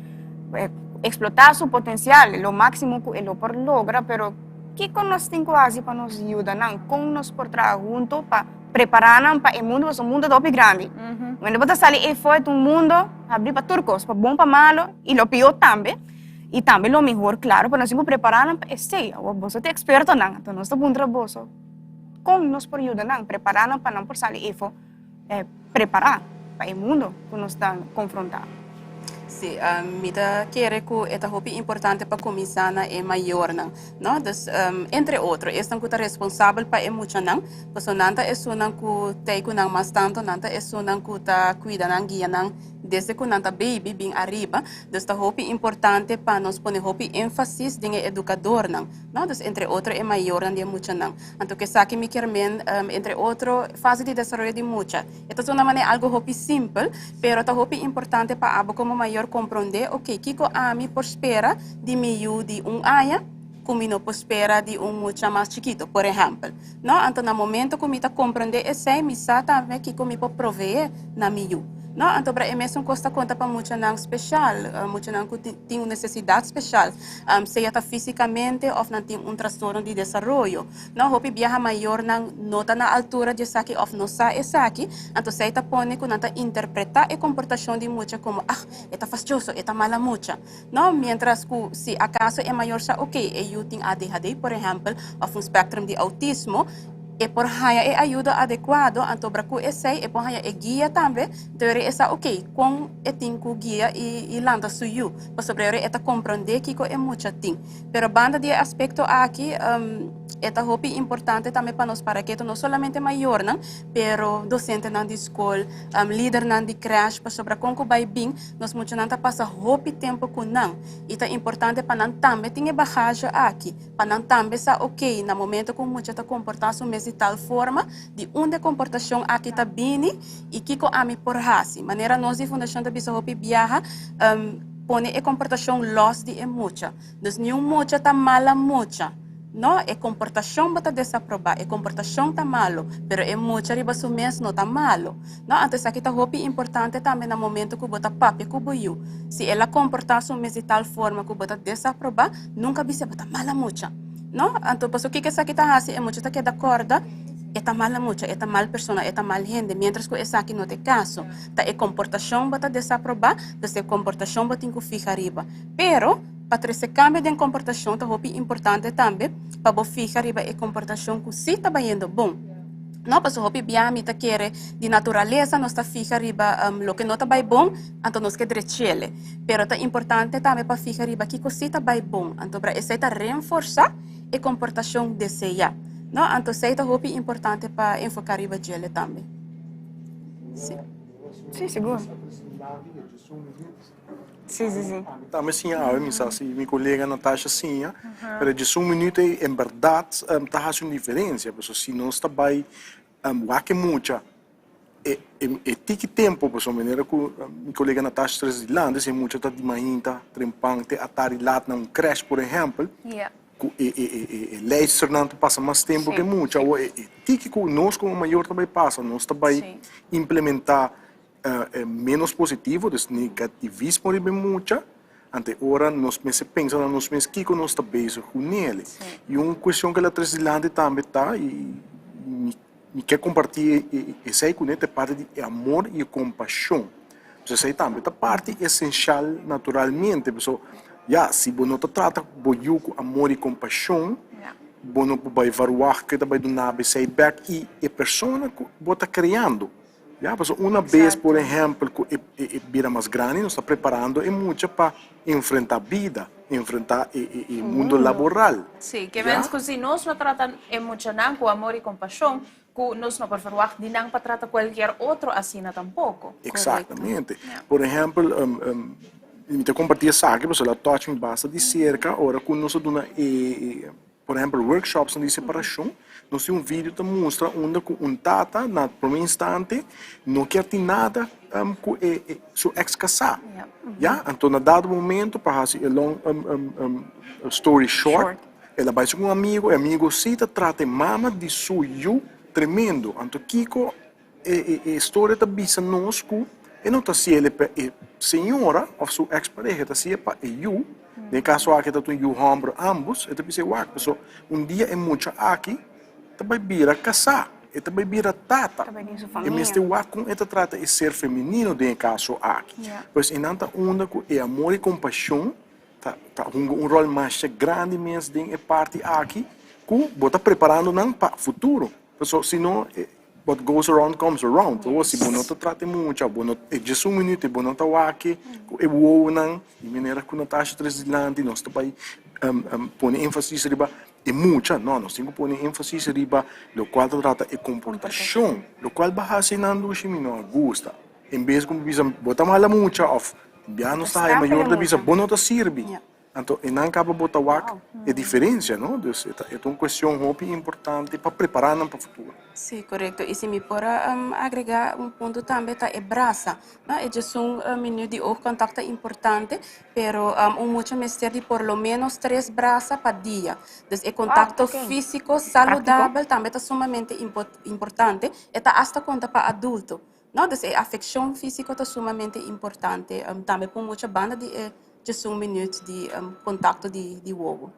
eksplotá su potensial lo máksimo ku e lo por logra. Pero kiko nos tin ku hasi pa nos yuda nan? Kon nos por traha huntu pa prepará nan pa e mundu? Pasobra e mundu ta hopi grandi. Wende bo ta sali efo e ta un mundu habrí pa tur kos, pa bon, pa malu i lo pió tambe. I tambe lo mihor, klaro, pero nos tin ku prepará nan pa esei. Awor boso ta ekspertonan, anto nos ta puntra boso kon nos por yuda nan, prepará nan pa nan por sali efo prepará pa e mundo ku nos ta konfrontá. Sí, mi ta kere ku e ta hopi importante pa kuminsá na e mayornan, no? Dus, entre otro, esnan ku ta responsabel pa e muchanan, pasobra nan ta esunnan ku t'ei ku nan mas tantu, nan ta esunnan ku ta kuida nan, guia nan desde ku nan ta baby bin ariba. Dus ta hopi importante pa nos pone hopi énfasis den e edukadornan, no? Dus entre otro e mayornan di e muchanan. Anto ku esaki mi kier men, entre otro, fase di desaroyo di mucha. E ta zona manera algu hopi simpel, pero ta hopi importante pa abo komo mayor komprondé, oke, kiko ami por spera di mi yu di un aña ku mi no por spera di un mucha mas chikito, por ehèmpel. No? Anto na momento ku mi ta komprondé esei, mi sa tambe kiko mi por proveé na mi yu. No? Anto bra e mesun kos ta konta pa muchanan speshal, muchanan ku tin un nesesidat speshal, sea ta físikamente òf nan tin un trastorno di desaroyo. No? Hopi biaha mayornan no ta na altura di esaki òf no sa esaki, anto esei ta pone ku nan ta interpretá e komportashon di mucha komo, ah, e ta fastioso, e ta mala mucha. No, mientras ku si akaso e mayor sa ok, e yu tin ADHD por ehèmpel òf un spèktrum di outismo, e por haña e ayudo adekuado, anto bra ku esei e por haña e guia tambe, dor e sa ok kon e tin ku guia i lanta su yu, pasobra e ora e ta komprondé kiko e mucha tin. Pero banda di e aspekto aki e ta hopi importante tambe pa nos para ketu no solamente mayornan, pero dosentenan di skol, lidernan di krèsh, pasobra kon ku bai bin Nos muchanan ta pasa hopi tempu ku nan i ta importante pa nan tambe tin e bagaje aki, pa nan tambe sa ok na momento ku un mucha ta komportá su mes mes di tal forma, di unda e komportashon aki ta bini i kiko ami por hasi. Manera nos di fundashon ta bisa hopi biaha, pone e komportashon lòs di e mucha. Dus niun mucha ta mala mucha. No, e komportashon bo ta desaprobá, e komportashon ta malo, pero e mucha riba su mes no ta malo. No, anto esaki ta hopi importante tambe na momento ku bo ta papia ku bo yu. Si el a komportá su mes di tal forma ku bo ta desaprobá, nunka bis'é bo ta mala mucha. No, anto pasobra kiko esaki ta hasi? E mucha ta keda kòrda e ta mala mucha, e ta mal persona, e ta mal hende, miéntras ku esaki no ta e kaso. Ta e komportashon bo ta desaprobá, dus e komportashon bo tin ku fiha riba. Pero, pa trese kambio den komportashon ta hopi importante tambe pa bo fiha riba e komportashon ku sí ta bayendo bon. No, pasobra hopi bia mi ta kere di naturalesa nos ta fiha riba loke no ta bai bon, anto nos ke drech'ele. Pero ta importante tambe pa fiha riba kiko sí ta bai bon, anto bra esei ta renforsá e komportashon deseá. No, anto esei ta hopi importante pa enfoká riba djele tambe. Sí. Sí, sigur. Sí, sí, sí. Tambe siña awe, mi sa si mi kolega Natasha siña, pero djes un minuut ei en bèrdat ta hasi un diferensia, pasobra si nos ta bai wak e mucha e e tiki tempu, pasobra manera ku mi kolega Natasha tres dilanti, si e mucha ta di mainta trempan te atardi lat na un krèsh por ehèmpel, ku e e e e leisternan ta pasa mas tempu ku e mucha, awor e tiki ku nos komo mayor ta bai pasa, nos ta bai implementá menos positivo, dus negativismo riba e mucha, ante ora nos mester pensa na nos mes kiko nos ta bezig ku nele. I un kuestion ku el a trese dilanti tambe ta, i mi ke kompartí esei kuné, ta e parti di e amor i e kompashon. Pues esei tambe ta parti esenshal naturalmente, pasobra ya, si bo no ta trata bo yu ku amor i kompashon, bo no por bai verwagt ku e ta bai duna bo esei bèk i e persona ku bo ta kreando. Ya, pasobra una bes, por ehèmpel, ku e e bira mas grandi, nos ta preparando e mucha pa enfrentá bida, enfrentá e e mundo laboral. Sí, ke mens ku si nos no trata e muchanan ku amor i kompashon, ku nos no por ferwagt di nan pa trata kualkier otro asina tampoko. Eksaktamente. Por ehèmpel, mi ta kompartí esaki pasobra el a touch mi basta di serka ora ku nos a duna e Por ehempel, workshopsnan di separashon, nos tin un video ta mustra unda ku un tata na prome instante no kier tin nada ku e su eks kasá. Ya, anto na dado momento pa hasi e long story short, el a bai su ku un amigo, e amigo si ta trata e mama di su yu tremendo. Anto kiko E historia ta bisa nos ku e no ta hasiel pa e señora òf su eks pareha, e ta hasiel pa e yu, den e kaso aki ta un yu hòmber ámbos, e ta bisa e wak pasobra un dia e mucha aki ta bai bira kasá, e ta bai bira tata, e mester wak kon e ta trata e ser femenino den e kaso aki. Pues einan ta unda ku e amor i kompashon ta hunga un ròl masha grandi mes den e parti aki ku bo ta preparando nan pa futuro. Pasobra si no What goes around comes around. Awor si bo no ta trata e mucha, bo no e djes un minuut bo no ta wak ku e wowonan di manera ku Natasha tres dilanti nos ta bai pone énfasis riba e mucha. No, nos tin ku pone énfasis riba lokual ta trata e komportashon, lokual bo hasi nan dushi mi no a gusta. En bes ku bo bisa bo ta mala mucha òf bia nos ta haya mayor ta bisa bo no ta sirbi. Anto e nan kaba bo ta wak e diferencia, no? Dus e ta e ta un cuestion hopi importante pa prepara nan pa futuro. Sí, corecto. Y si mi por a agrega un punto tambe ta e brasa, no? E djesun minuut di oogcontact ta importante, pero un mucha mester di por lo menos tres brasa pa dia. Dus e contacto fisico saludabel tambe ta sumamente importante. E ta hasta conta pa adulto, no? Dus e afeccion fisico ta sumamente importante tambe pa un mucha banda di e djesun minuut di kontakto di wowo.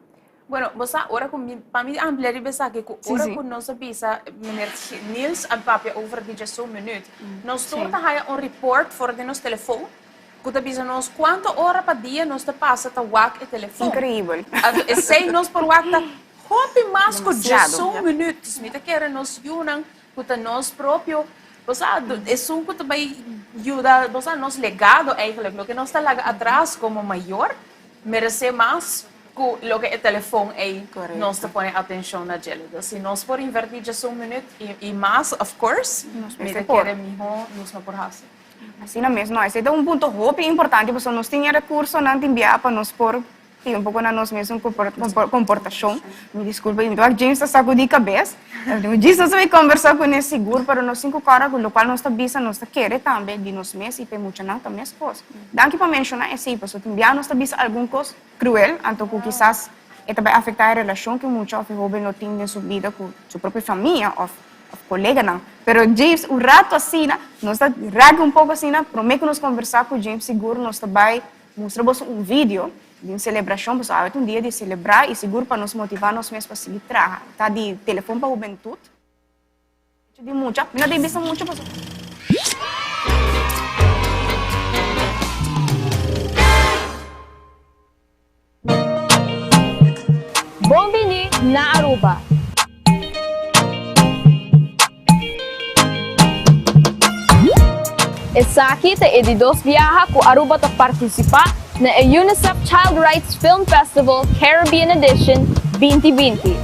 Bueno, bo sa ora ku mi, pa mi amplia riba esaki ku ora ku nos a bisa meneer Niels a papia over di djesun minuut, nos tur ta haya un report for di nos telefon ku ta bisa nos kuantu ora pa dia nos ta pasa ta wak e telefon. Increibel. Anto esei nos por wak ta hopi mas ku djesun minuut. Mi ta kere nos yunan Ku ta nos propio, bo sa, esun ku ta bai yuda, bo sa, nos legado eigenlijk, loke nos ta laga atras komo mayor, meresé mas ku loke e telefon ei nos ta pone atenshon na djele. Dus si nos por invertí djes un minüt i mas, of course, mi ta kere mihó nos no por hasi. Asina mes, no, esei ta un punto hopi importante pasobra nos tin e rekursonan tin bia pa nos por. Sí, un poko na nos mesun komportashon. Mi diskulpa, mi ta wak James ta sakudí kabes. James no sabi kombersá kuné sigur, pero nos tin ku kòrda ku lokual nos ta bisa nos ta kere tambe di nos mes i pa e muchanan ta meskos. Danki pa menshoná esei, pasobra tin bia nos ta bisa algun kos kruel, anto ku kisas e ta bai afektá e relashon ku e mucha òf e hóben lo tin den su bida ku su propio famia òf koleganan. Pero James, un ratu asina, nos ta rèk un poko asina, promé ku nos kombersá ku James sigur nos ta bai Mustra boso un video di un selebrashon, pasobra awe ta un dia di selebrá i sigur pa nos motivá nos mes pa sigui traha. Ta di Telefon pa Hubentut. Di mucha. Mi no ta bisa mucho pasobra. Bon bini na Aruba! Esaki ta e di dos biaha ku Aruba ta partisipá na e UNICEF Child Rights Film Festival Caribbean Edition 2020.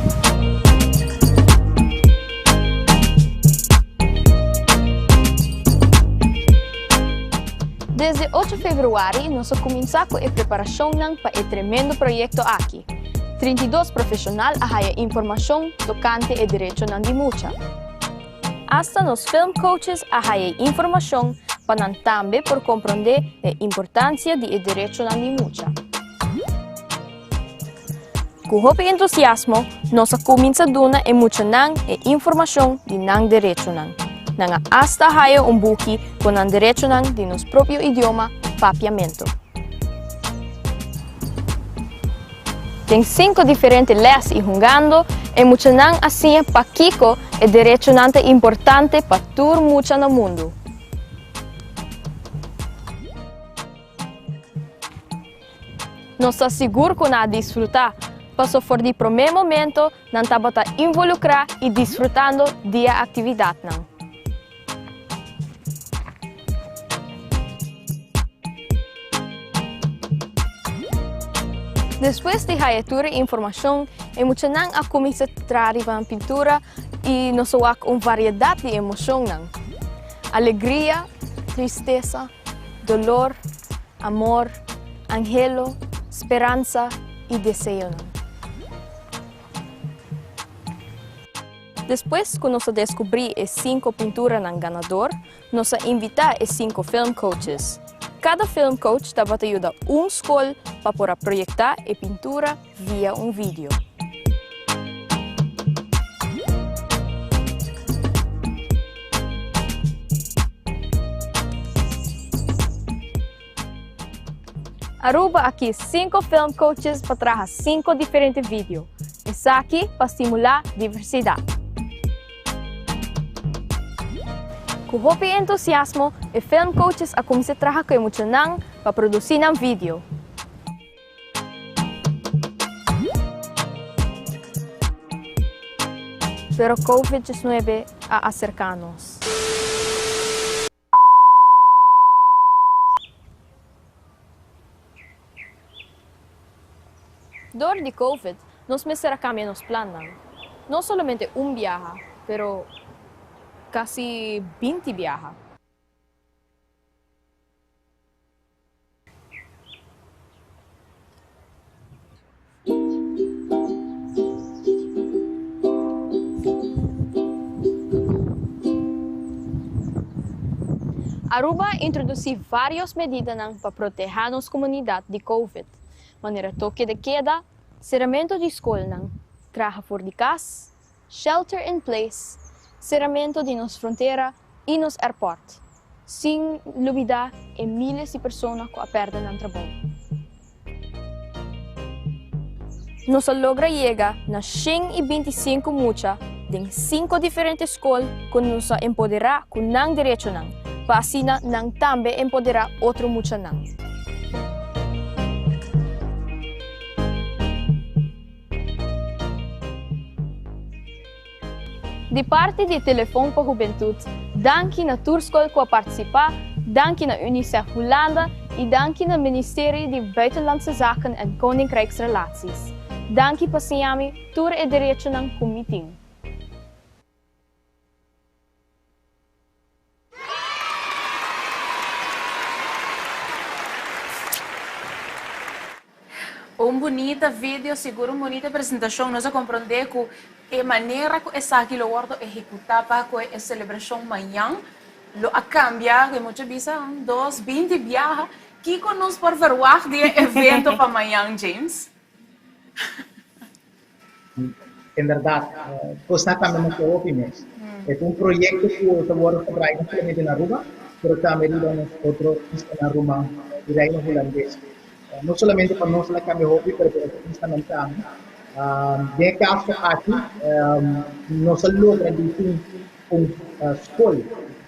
Desde ocho februari nos a kuminsá ku e preparashonnan pa e tremendo proyekto aki. 32 profeshonal a haya informashon tokante e derechonan di mucha. Asta nos film coaches a haya e informashon pa nan tambe por komprondé e importansia di e derechonan di mucha. Ku hopi entusiasmo nos a kuminsá duna e muchanan e informashon di nan derechonan. Nan a asta haya un buki ku nan derechonan di nos propio idioma Papiamento. Den sinku diferente lès i hungando, e muchanan a siña pakiko e derechonan ta importante pa tur mucha na mundu. Nos ta sigur ku nan a disfrutá, paso for di promé momento nan tabata involukrá i disfrutando di e aktividatnan. Despues di haya tur e informashon, e muchanan a kuminsá traha riba nan pintura i nos a wak un variedat di emoshonnan, alegria, tristesa, dolor, amor, anhelo, speransa i deseonan. Despues ku nos a deskubrí e sinku pinturanan ganador, nos a invitá e sinku film coaches. Kada film coach tabata yuda un skol pa por a proyektá e pintura via un video. Aruba a kies sinku film coaches pa traha sinku diferente video. Esaki pa stimulá diversidat. Ku hopi entusiasmo e film coaches a kuminsá traha ku e muchanan pa produsí nan video. Pero Covid 19 a aserká nos. Dor di Covid nos mester a cambia nos plannan. No solamente un biaha, pero casi 20 biaha. Aruba a introduci varios medidanan pa proteha nos comunidad di Covid, manera toke de keda, ceramento di scolnan, traha for di cas, shelter in place, ceramento di nos frontera y nos airport, sin lubida e miles di persona cu a perde nan trabou. Nos a logra yega na 125 mucha den cinco diferente scol cu nos a empodera cu nan derechonan, pa asina nan tambe empodera otro muchanan. Di parti di Telefon pa Hubentud, danki na tur skol ku a partisipá, danki na Unicef Hulanda i danki na Ministerie di Buitenlandse Zaken en Koninkrijksrelaties. Danki pa siña mi tur e derechonan ku mi tin. Un bunita video, sigur un bunita presentacion. Nos a comprende cu e manera cu esaki lo wordo ehecuta pa cu e celebracion mañan lo a cambia, cu mucha bisa un, dos, 20 biaha. Kico nos por verwacht di e evento pa mañan, James? En berdad, cosnan a cambia mucho hopi mes. E ta un proyecto cu ta wordo gedraai no solamente na Aruba, pero tambe riba nos otro islanan ruman di Reino Hulandes. No solamente pa nos el a cambia hopi, pero pa otro islanan tambe. Den e caso aki, nos a logra di tin un scol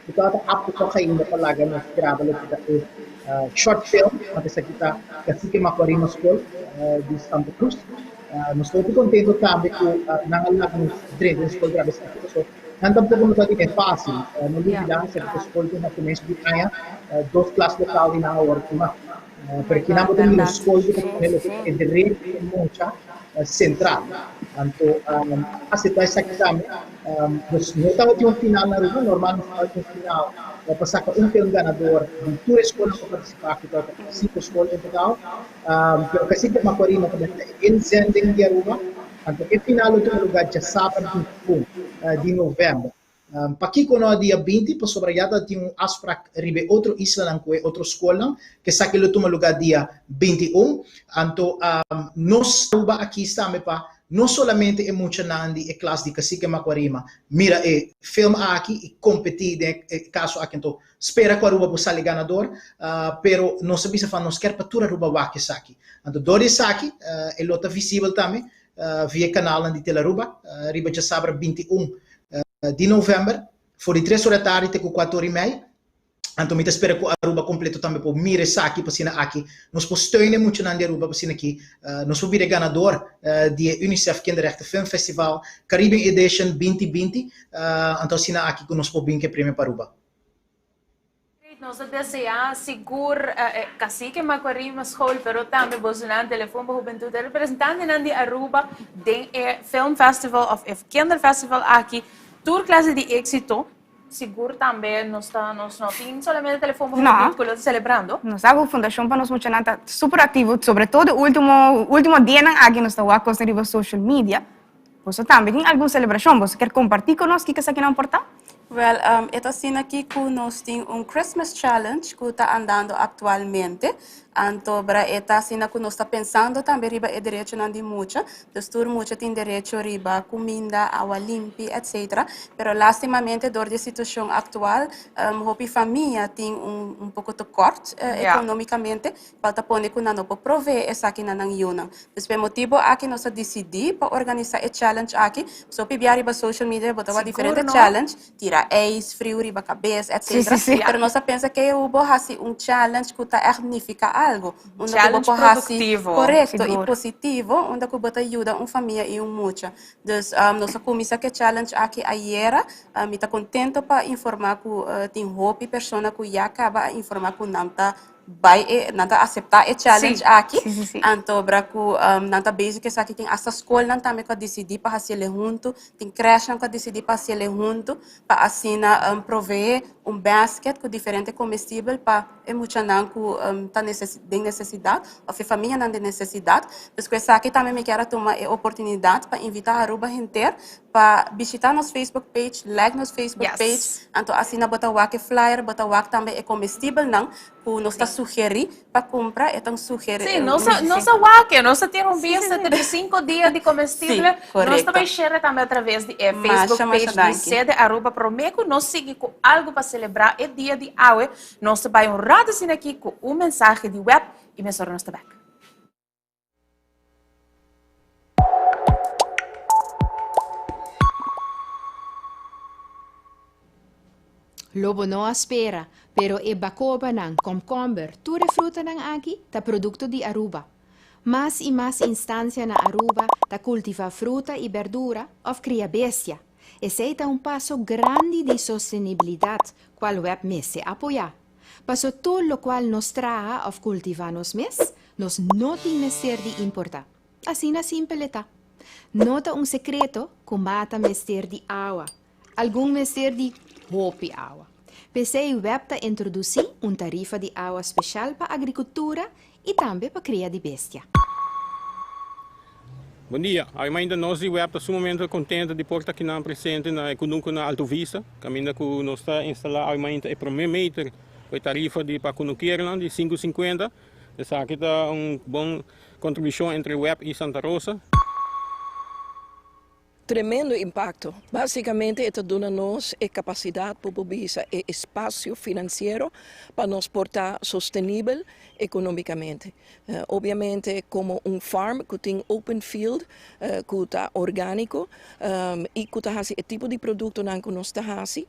cu tabata apto toch ainda pa laga nos graba loke ta e short film, anto esaki ta Cacique Macuarima School di Santa Cruz. Nos ta hopi contento tambe cu nan a laga nos drenta den scol graba esaki, pasobra nan tampoco no ta tin e facil. No lubida esaki ta scol cu na comienzo di aña dos klas local di nan a worde tuma. Pero kinan bo ta mira un scol cu ta pone loke ta e derecho di e mucha central. Anto acepta esaki tambe. Nos no tabatin un final na Aruba, normal nos tabatin un final pa saca un film ganador di tur e scolnan cu a participa, cu tabata cinco scol en total. Pero Cacique Macuarima tabata e inzending di Aruba. Anto e final lo tuma lugar djasabra 21 di november. Pakiko no a dia 20? Pasobra ya ta tin un afsprak riba e otro islanan ku e otro skolnan, ku esaki lo tuma lugá dia 21. Anto nos Aruba aki tambe pa no solamente e muchanan di e klas di Cacique Macuarima mira e film aki i kompetí den e kaso aki, anto spera ku Aruba por sali ganador, pero nos a bisa fa nos kier pa tur Aruba wak esaki. Anto dor di esaki e lo ta visibel tambe via e kanalnan di Telaruba riba djasabra 21 di novèmber for di tres ora tardi te ku kuater ora i mei. Anto mi ta spera ku Aruba kompleto tambe por mira esaki pa asina aki nos por steun e muchanan di Aruba pa asina aki nos por bira e ganador di e Unicef Kinderrechten Film Festival Caribbean Edition 2020 anto asina aki ku nos por bin ku e premio pa Aruba. Nos ta desea sigur Cacique Macuarima School pero tambe bosonan Telefon pa Hubentud e representantenan di Aruba den e Film Festival of e Kinderfestival aki tur clase di exito. Sigur tambe nos ta nos no tin solamente Telefon pa Hubentud cu lo ta celebrando. Nos sa cu Fundacion pa nos muchanan ta super activo sobre todo ultimo ultimo dianan aki nos ta wak cosnan riba social media. Boso tambe tin algun celebracion? Boso kier comparti cu nos kico esakinan por ta? Wel, e ta asina aki cu nos tin un Christmas Challenge cu ta andando actualmente. Anto bra e ta asina cu nos ta pensando tambe riba e derechonan di mucha. Dus tur mucha tin derecho riba cuminda, awa limpi, etc. Pero lastimamente door di e situacion actual, hopi famia tin un un poco tekort economicamente. Cual ta pone cu nan no por provee esaki na nan yunan. Dus pa e motibo aki nos a dicidi pa organisa e challenge aki. Pasobra hopi bia riba social media bo ta wak diferente challenge, tira ijs friu riba cabes etc. Pero nos a pensa ke bo haci un challenge cu ta echt nifica algo. Unda cu bo por haci corecto y positivo, unda cu bo ta yuda un famia y un mucha. Dus nos a cuminsa cu e challenge aki ayera. Mi ta contento pa informa cu tin hopi persona cu ya caba a informa cu nan ta bai e nan ta aseptá e challenge aki anto bra ku nan ta bezig ku esaki tin asta skolnan tambe ku a disidí pa hasiel huntu tin krèshnan ku a disidí pa hasiel huntu pa asina proveé un basket ku diferente komestibel pa e muchanan ku ta den nesesidat òf e famianan den nesesidat pues ku esaki tambe mi kier a tuma e oportunidat pa invitá Aruba henter pa bishita nos Facebook page, like nos Facebook page, anto asina bo ta wak e flyer, bo ta wak tambe e comestibelnan cu nos ta sugeri pa cumpra, e ta un sugeri. Sí, nos a, nos a wak e, nos a tira un bista 35 dia di comestible, nos ta bay share tambe a traves di e Facebook page di Sede Aruba, prome cu nos sigui cu algo pa celebra e dia di awe, nos ta bay un rato asina aki cu un mensahe di web y mesora nos ta bek. Lo bo no a spera, pero e bacobanan, komkomber, tur e frutanan aki ta producto di Aruba. Mas y mas instancia na Aruba ta cultiva fruta y berdura of cria bestia. Esey ta un paso grandi di sostenibilidad cual web mester apoya. Paso tur locual nos traha of cultiva nos mes, nos no tin mester di importa. Asina simpel e ta. No ta un secreto cu mata mester di awa. Algun mester di hopi awa. P'esey web ta introduci un tarifa di awa special pa agricultura y tambe pa cria di bestia. Bon dia. Awe mainta nos di web ta sumamente contento di por ta kinan presente na e kunuku na Alto Vista, kaminda ku nos ta instala awe mainta e prome meter ku e tarifa di pa kunukeronan di 5,50. Esaki ta un bon kontribushon entre web i Santa Rosa. Tremendo impacto. Basicamente e ta duna nos e capacidad pa por bisa e espacio financiero pa nos por ta sostenibel economicamente. Obviamente como un farm cu tin open field cu ta organico y cu ta haci e tipo di productonan cu nos ta haci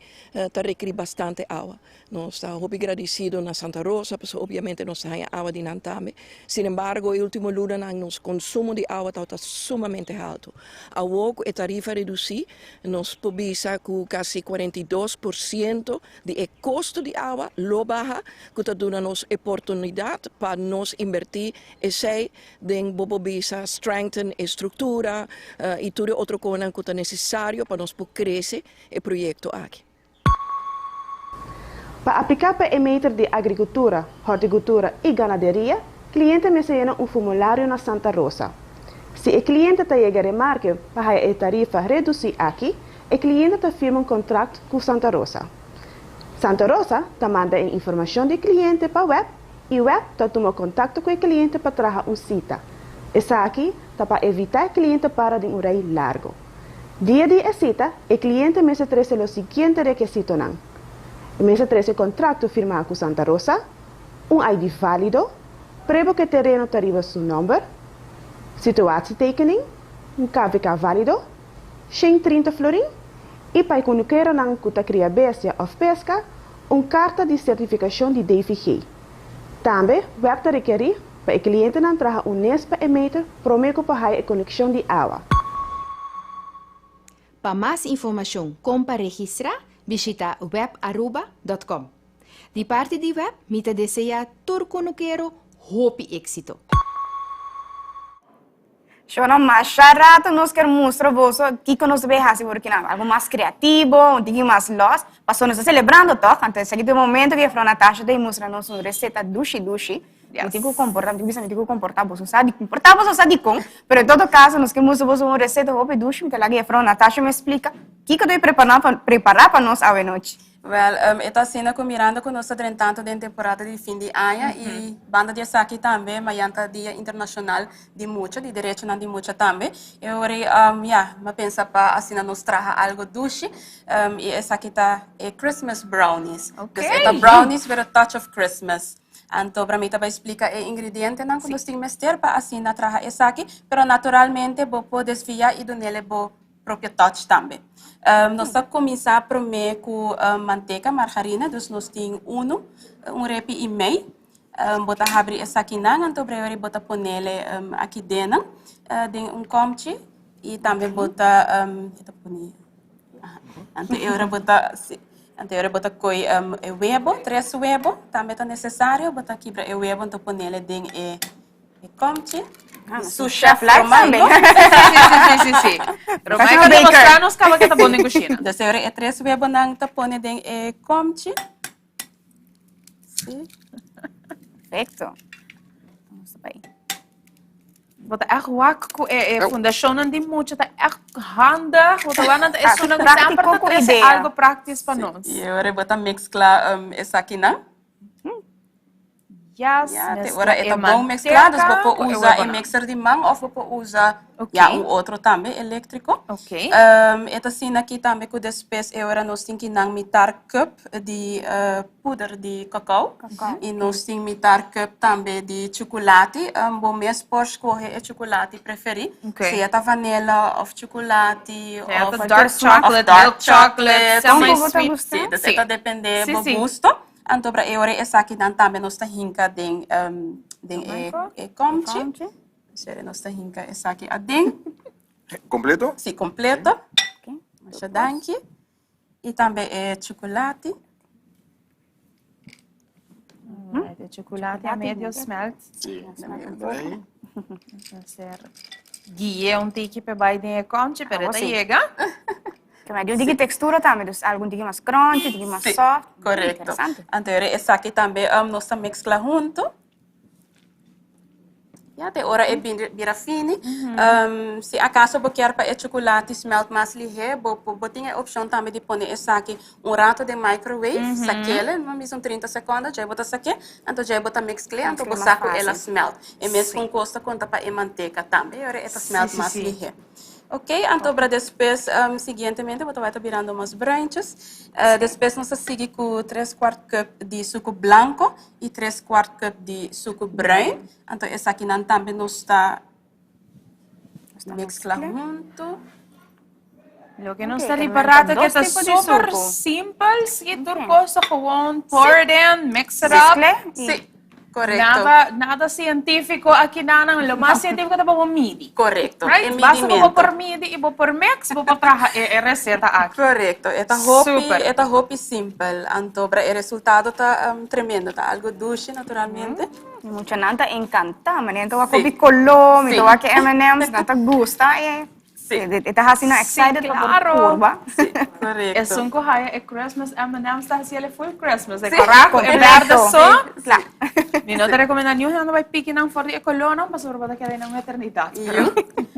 ta rekeri bastante awa. Nos ta hopi gradicido na Santa Rosa pasobra obviamente nos ta haña awa di nan tambe. Sin embargo e ultimo lunanan nos consumo di awa tabata sumamente halto. Awo cu e tarifa reduci nos por bisa cu casi 42% di e costo di awa lo baha cu ta duna nos e oportunidad pa nos inverti esey den bo por bisa strengthen e structura y tur e otro conan cu ta necesario pa nos por crece e proyecto aki. Pa apliká pa e meter di agrikultura, hortikultura i ganaderia, kliente mester yena un formulario na Santa Rosa. Si e kliente ta yega remarke pa haya e tarifa redusí aki, e kliente ta firma un kontrakt ku Santa Rosa. Santa Rosa ta manda e informashon di e kliente pa web i web ta tuma kontakto ku e kliente pa traha un sita. Esaki ta pa evitá e kliente para den un rei largu. Dia di e sita, e kliente mester trese lo siguiente rekesitonan, E mester trese kontrakto firmá ku Santa Rosa, un ID válido, prueba ku e tereno ta riba su nòmber, situatietekening, un KVK válido, 130 florin, i pa e kunukeronan ku ta kria bestia òf peska, un karta di sertifikashon di DVG. Tambe, web ta rekerí pa e klientenan traha un nes pa e meter promé ku por haya e konekshon di awa. Pa mas informacion con pa registra, bishita webaruba.com. Di parti di web mi ta desea tur cunukero hopi exito. Shona, masha rato nos kier mustra boso kiko nos ta bay haci por kinan. Algo mas creativo, un tiki mas los. Pasobra nos ta celebrando toch? Anto esaki ta e momento cu Juffrouw Natasha ta mustra nos un receta dushi dushi. Mi tin cu comporta, mi tin cu bisa mi tin cu comporta boso sa di, por ta boso sa dicon, pero en todo caso nos kier mustra boso un receta hopi dushi. Mi ta laga Juffrouw Natasha me splica kiko ta bay prepara pa, prepara pa nos awe nochi. Wel, e ta asina cu mirando cu nos ta drentando den temporada di fin di aña y banda di esaki tambe mayan ta Dia Internacional di Mucha, di Derechonan di Mucha tambe. E ora ey, ya, mi a pensa pa asina nos traha algo dushi y esaki ta e Christmas brownies. Dus e ta brownies with a touch of Christmas. Anto mi ta bay splica e ingredientenan cu nos tin mester pa asina traha esaki, pero naturalmente bo por desvia y dunele bo propio touch tambe. Nos ta kuminsá promé ku manteka, margarina, dus nos tin unu, un repi i mei. Bo ta habri esakinan, anto breve bo ta ponele aki denen den un kòmchi i tambe bo ta, ta pone, anto e ora bo ta, si, anto e ora bo ta koi e webo, tres webo tambe ta nesesario, bo ta kibra e webo anto ponele den e E komchi. Su chef like tambe. Si, si, si, si. Romaica demostra nos caba que ta bon den cushina. Dus e ora e tres webonan ta pone den e komchi. Si. Perfecto. Vamos bai. Bo ta echt wak ku e e fundashonnan di mucha ta echt handig. Bo ta wak nan ta esunnan ku semper ta trese algo praktis pa nos. I e ora bo ta meskla esakinan. Yes, Ja, te ora e ta bon mezclá, dus bo por usa e mixer di man of bo por usa ja, un otro tambe eléctrico. E ta asina aki tambe ku despues e ora nos tin ki nan mitar cup di poeder di cacao i nos tin mitar cup tambe di chukulati. Bo mes por skohe e chukulati preferí, sea ta vanilla of chukulati of dark chocolate, milk chocolate, semi-sweet. Sí, dus e ta depende bo gusto. Anto pra e ora esakinan tambe nos ta hinka den den e e komchi. Sere nos ta hinka esaki aden. Kompleto? Si, kompleto. Masha danki. I tambe e chukulati. E chukulati a medio smelt. Si, Gui'é un tiki p'e bai den e komchi, pero e ta yega. Ke mei di un tiki tekstura tambe, dus algun tiki mas crunchy, un tiki mas soft. Korekto. Interesante. Anto esaki tambe nos ta meskla huntu. Ya, te ora e bira fini. Si acaso bo kier pa e chocolate smelt mas lihe, bo bo tin e opcion tambe di pone esaki un rato den microwave, sakele, no bisa un 30 seconde, djei bo ta sake, anto djei bo ta mixcle, anto bo sa cu el a smelt. E mes un cos ta conta pa e manteca tambe, e ora e ta smelt mas lihe. Ok, anto bra despues siguientemente bo ta bai ta birando mas bruintjes. Despues nos ta sigui cu tres cuart cup di sucu blanco y tres cuart cup di sucu bruin. Anto esakinan tambe nos ta mezcla hunto. Loke nos ta ripará ta ke ta super simpel, si tur kos ta gewoon pour it in, mix it up. Si, korekto. Nada, nada sientífiko aki nan, lo mas sientífiko ta pa bo midi. Korekto, e Right? Basta ku midimento. bo por midi i bo por mix, bo por traha e e reseta aki. Korekto, e ta hopi, Super. e ta hopi simpel, anto bra e resultado ta tremendo, ta algo dushi naturalmente. Mi muchanan ta encanta, manera ta wak hopi color, mi ta wak e M&M's, nan ta gusta e e ta haci nan excited pa por purba. Correcto. Esun cu haya e Christmas M&M's ta haci el e full Christmas, e cora cu e berde so. Mi no ta recomenda niun hende bai piki nan for di e colornan pasobra bo ta keda na un eternidad.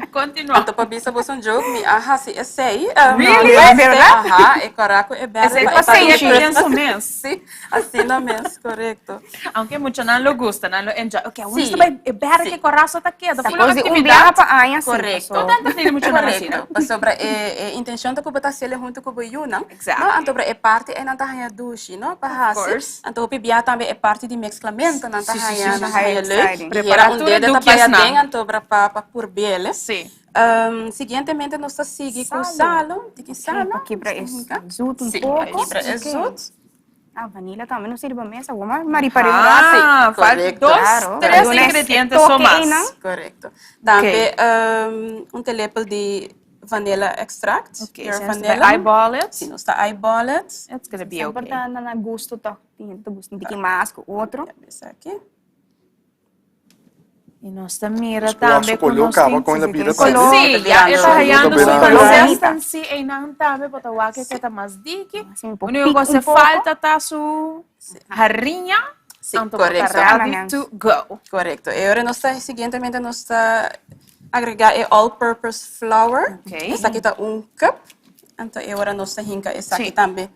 Continua. Anto pa bisa boso un joke, mi a haci esey. Really? Aha, e cora cu e berde Esey pa e pa ta di senchi den su Christmas. mes. Si. Asina mes, korekto. Aunke muchanan lo gusta, nan lo enjoy. Ok, awor Sí. nos ta bai e berde Sí. ke koraso ta keda. Full Tapos di un actividad. biaha pa aña sí. Korekto. No tanto tene muchanan asina. Korekto. Pasobra e e intencion ta ku bo ta hasiel huntu ku bo yunan. Exactly. No, anto e parti einan ta haña dushi, no, pa Of hasi. course. Anto hopi biaha tambe e parti di mezclamento nan ta Sí, sí, sí, haña, sí, nan sí. ta haña leuk. Exciting. I Prepara hera un tur e dede ta bai dukjesnan. aden anto pa pa purbele. Sí. Siguientemente nos ta sigui ku Salo. salo, tiki salo. Pa kibra e zoet un Sí, poko. pa kibra e zoet. Ah, vanilla tambe no sirve pa mesa. Awor ma ripar'é un Ah, rato. falta Correcto. dos, Claro. tres Duna ingredientes toque so mas. einan. Correcto. Tambe un telepel di vanilla extract. Ok, Pure si nos ta vanilla. eyeball it. Si nos ta eyeball it. It's gonna be Semper okay. ta na gusto toch. Tin hende ta gusta un tiki mas ku otro. Esaki. Y nos ta mira Nos cuidado tambe su cu color nos caba tin con la bira color. tambe. Sí, ya e ta hayando su Mirando. consistency einan tambe, bo ta wak que ta mas diki. Unico pic cu un poco. falta ta su hariña, Sí, anto bo ta correcto. ready to go. Correcto. Y ahora nos ta, siguientemente nos ta agrega e all purpose flour. Ok. Esaki ta un cup. Anto e ora nos ta hinca esaki Sí. tambe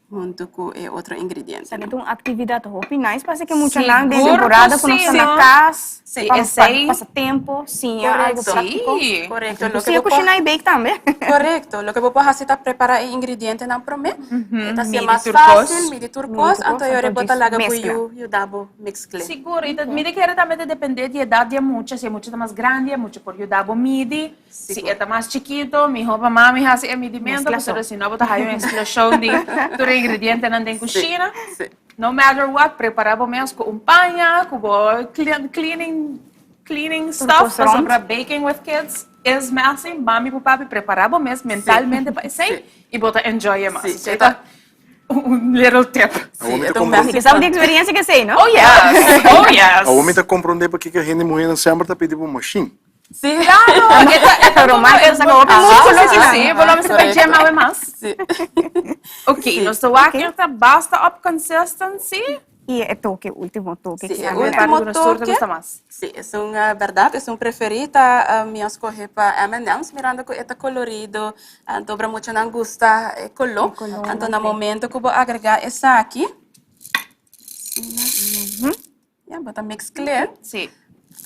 hunto cu e otro ingrediente. Esaki ta un actividad hopi nice, parece que muchanan den Sigur temporada cu cu nos sí, ta na no? cas, Sí. pa Esey. pasa tempo, siña algo Correcto. práctico. Sí. Correcto. Lo Siña que bo por cocina y bake tambe. Correcto. Loke bo por haci ta prepara e ingredientenan prome. E ta hacié Midi mas tur cos. fácil, midi tur Midi cos, tur anto cos, e ora anto bo ta djis laga bo mezcla. yu yuda bo mezcl'é. Sigur, y ta midi kere tambe ta depende di edad di e mucha, si e mucha ta mas grandi e mucha por yuda bo midi, si e ta mas chikito miho pa mami haci e midimento, Mezcla pasobra so. si no bo ta haya un explosion di tur e ingredientenan den cushina. Sí. No matter what, prepara bo mes cu un paña, cu bo cleaning cleaning stuff, cos rond. pasobra baking with kids is messy, mami cu papi prepara bo mes mentalmente pa esey y bo ta enjoy e mas. Sí, Esey ta un little tip. Awor mi ta e ta un compro- Así que sabe di experiencia que sei, no? Oh yes, oh yes. Awor mi ta comprende pakico hende muhernan semper ta pidi pa machine. Sí. Claro, e ta e ta Romántico, e saca hopi Sí, músculo sí, sí, kinan. sí, bo lo mester bai gym awe mas. Sí. Ok, nos ta wak ta basta op consistency. Y e toque, ultimo toque. Sí, que e anda último Parte nos tur ta toque. gusta mas. Sí, es un berdad, es un preferita. Mi a scoge pa M&M's, mirando cu e ta colorido, anto obra muchanan gusta e color. Anto na momento cu bo agrega esaki, ya, bo ta mix clear. Sí.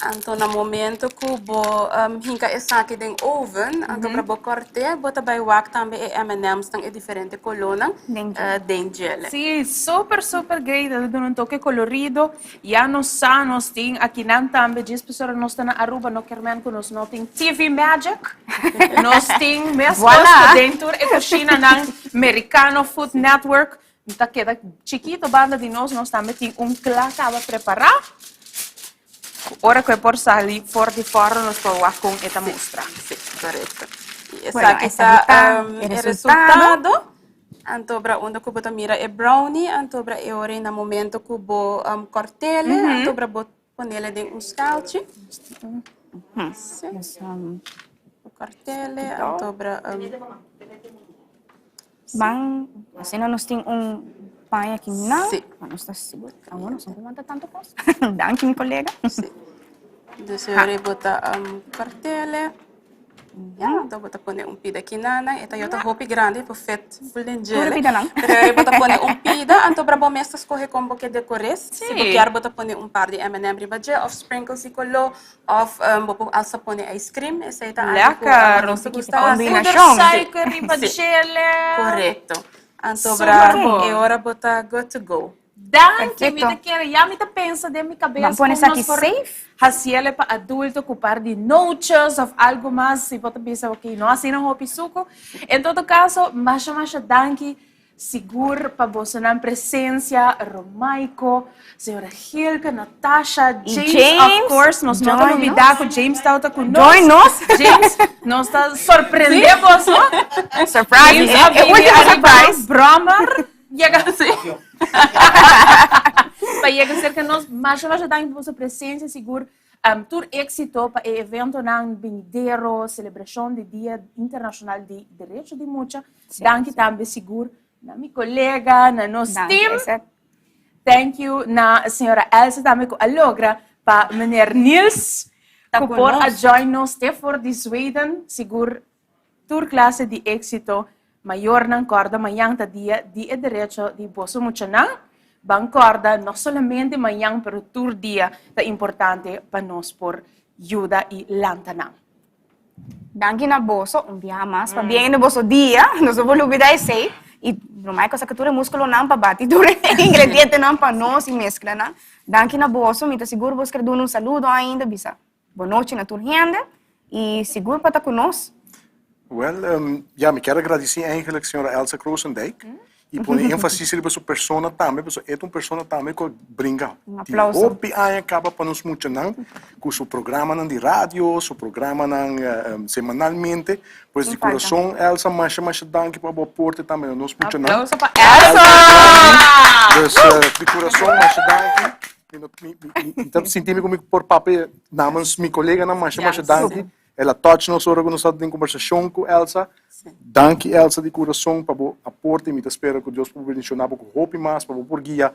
Anto na momento cu bo hinca esaki den oven, anto ora bo corte, bo ta bay wak tambe e M&M's nan e diferente colornan den djele. Sí, super, super great. Ta duna un toke colorido. Ya nos sa, nos tin akinan tambe, djis pasobra nos ta na Aruba, no kier men cu nos no tin TV Magic. Nos tin mescos Voilà. cu den tur e cushinanan Mericano Food Network. Ta keda chikito banda di nos, nos tambe tin un kla kaba prepará. Ora ku e por sali for di fòrno nos por wak kon e ta mustra. Sí, korekto. I Bueno, esaki esaki ta ta e e resultado. resultado. Anto obra unda ku bo ta mira e brownie, anto obra e ora na momento ku bo kòrt'el, anto obra bo ponele den un skaaltje. Sí. Bo kòrt'el, anto obra. Ban, asina nos tin un paña aki nan. Sí. Pa nos ta sigur. Awor nos no por wanta tanto cos. Danki mi colega. Sí. Dus e bo ta kortele. Ja, anto bo ta pone un pida kinana. E ta yota hopi grandi por fit full den Tur djele. pidanan. Pero e bo ta pone un pida, anto bra bo mes ta skohe kon bo ke dekor'é. Si bo Sí. kier bo ta pone un par di M&M riba dje òf sprinkles di koló òf bo por hasta pone ice cream. Esei ta algu ku Lekker. nos ta gusta hasi. Poeder suiker riba Sí. djele. Korekto. Anto Super bra bon. e ora bo ta good to go. Danki, mi ta kere, ya mi ta pensa den mi kabes Ban pone kon nos esaki por safe. hasiele pa adulto ku par di noches of algo mas, si bo ta bisa ok, no asina hopi suku. En todo kaso, masha masha danki sigur pa bosonan presensia, Romaico, señora Gilke, Natasha, Y James, James, of course, nos no ta join lubida nos. ku James tabata ku nos. Join nos. James, nos ta sorprende boso. Surprise, James e a bini ultimo ariba surprise. brommer. Yega sí. Pa yega cerca nos, masha masha danki pa boso presencia, sigur um, tur éxito pa e eventonan binidero, celebracion di Dia Internacional di Derecho di Mucha. Danki tambe sigur na mi colega, na nos Danki, team. Esset. Thank you na señora Elsa tambe cu a logra pa meneer Niels Ta cu cu por a nos. join nos te for di Zweden. Sigur Tur klase di éksito, mayornan kòrda mañan ta dia di e derecho di boso muchanan. Ban kòrda no solamente mañan pero tur dia ta importante pa nos por yuda i lanta nan. Danki na boso un biaha mas pa bien den boso dia, nos no por lubida esei i Romay ku a saka tur e muskulonan pa bati tur e ingredientenan pa nos i meskla nan. Danki na boso, mi ta sigur boso ker duna un saludo ainda bisa. Bon nochi na tur hende y sigur pa ta cu nos. Wel, ja, mi kier a gradici eigenlijk señora Elsa Krosendijk y pone énfasis riba su persona tambe, pasobra e ta un persona tambe cu a bringa Un di aplauso. hopi aña caba pa nos muchanan cu su programanan di radio, su programanan semanalmente. Pues Sin di falta. curason, Elsa, masha masha danki pa bo aporte tambe na nos muchanan. Aplauso pa Elsa! Dus di curason, masha danki. Mi ta sinti mi ku mi por papia namens mi koleganan masha masha danki. El a touch nos ora ku nos tabata den kombersashon ku Elsa. Danki Elsa di kurason pa bo aporte. Mi ta spera ku Dios por bendishoná bo ku hopi mas pa bo por guia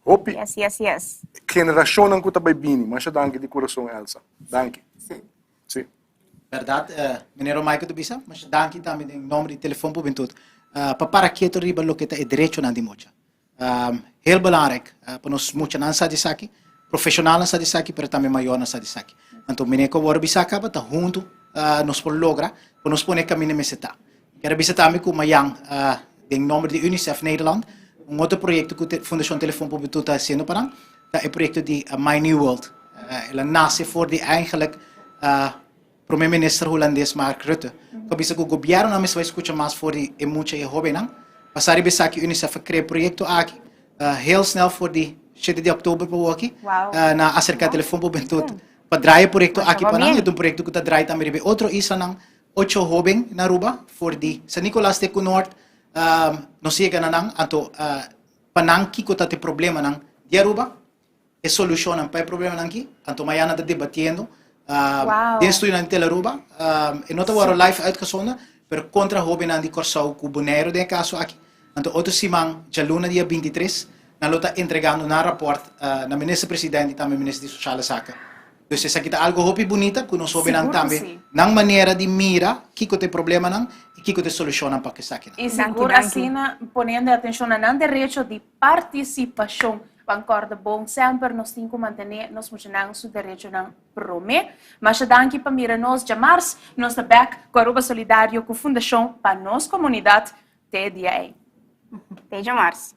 hopi Yes, yes, yes. generashonnan ku ta bai bini. Masha danki di kurason Elsa. Danki. Si. Berdad, meneer Romaiko ta bisa. Masha danki tambe den nomber di Telefon Hubentud pa para keto riba loke ta e derechonan di mucha. Heel belangrijk pa nos muchanan sa di esaki, profesionalnan sa di esaki, pero tambe mayornan sa di esaki. Anto meneer ku a wòrdu bisa kaba ta huntu nos por logra pa nos pone e kaminda mester ta. Mi kier a bisa tambe ku mayan den nomber di UNICEF Nederland un otro proyekto ku Fundashon Telefon Públiko ta hasiendo pa nan ta e proyekto di My New World. El a nase for di eigenlijk Prome Minister Hulandes Mark Rutte ku a bisa ku gobièrnunan mester bai skucha mas for di e mucha i e hóbennan. Basá riba esaki UNICEF a krea e proyekto aki heel snel for di shete di òktober pa woki nan a aserká Telefon pa Hubentud pa draai e proyekto aki pa nan. E ta un proyekto ku ta draai tambe riba e otro islanan. Ocho hóben na Aruba for di San Nicolas te ku Noord nos yega na nan anto pa nan kiko ta te problemanan di Aruba. E solucionnan pa e problemanan aki, anto mañana ta debatiendo den estudionan di Telaruba. E no ta wòrdu live uitgezonden, pero kontra hóbennan di Kòrsou ku Boneiru den e kaso aki. Anto otro siman, djaluna dia bintitres, nan lo ta entregando nan rapòrt na Minister President i tambe Minister di Sociale Zaken. Dus esaki ta algo hopi bunita ku nos hóbennan tambe nan manera di mira kiko ta e problemanan i kiko ta e solushonnan pa esakinan. I sigur asina poniendo e atenshon na nan derecho di partisipashon. Ban kòrda bon, semper nos tin ku mantené nos muchanan su derechonan promé. Masha danki pa mira nos djamars. Nos ta bèk ku Aruba Solidario ku Fundashon pa nos komunidat te e dia ei. Te djamars.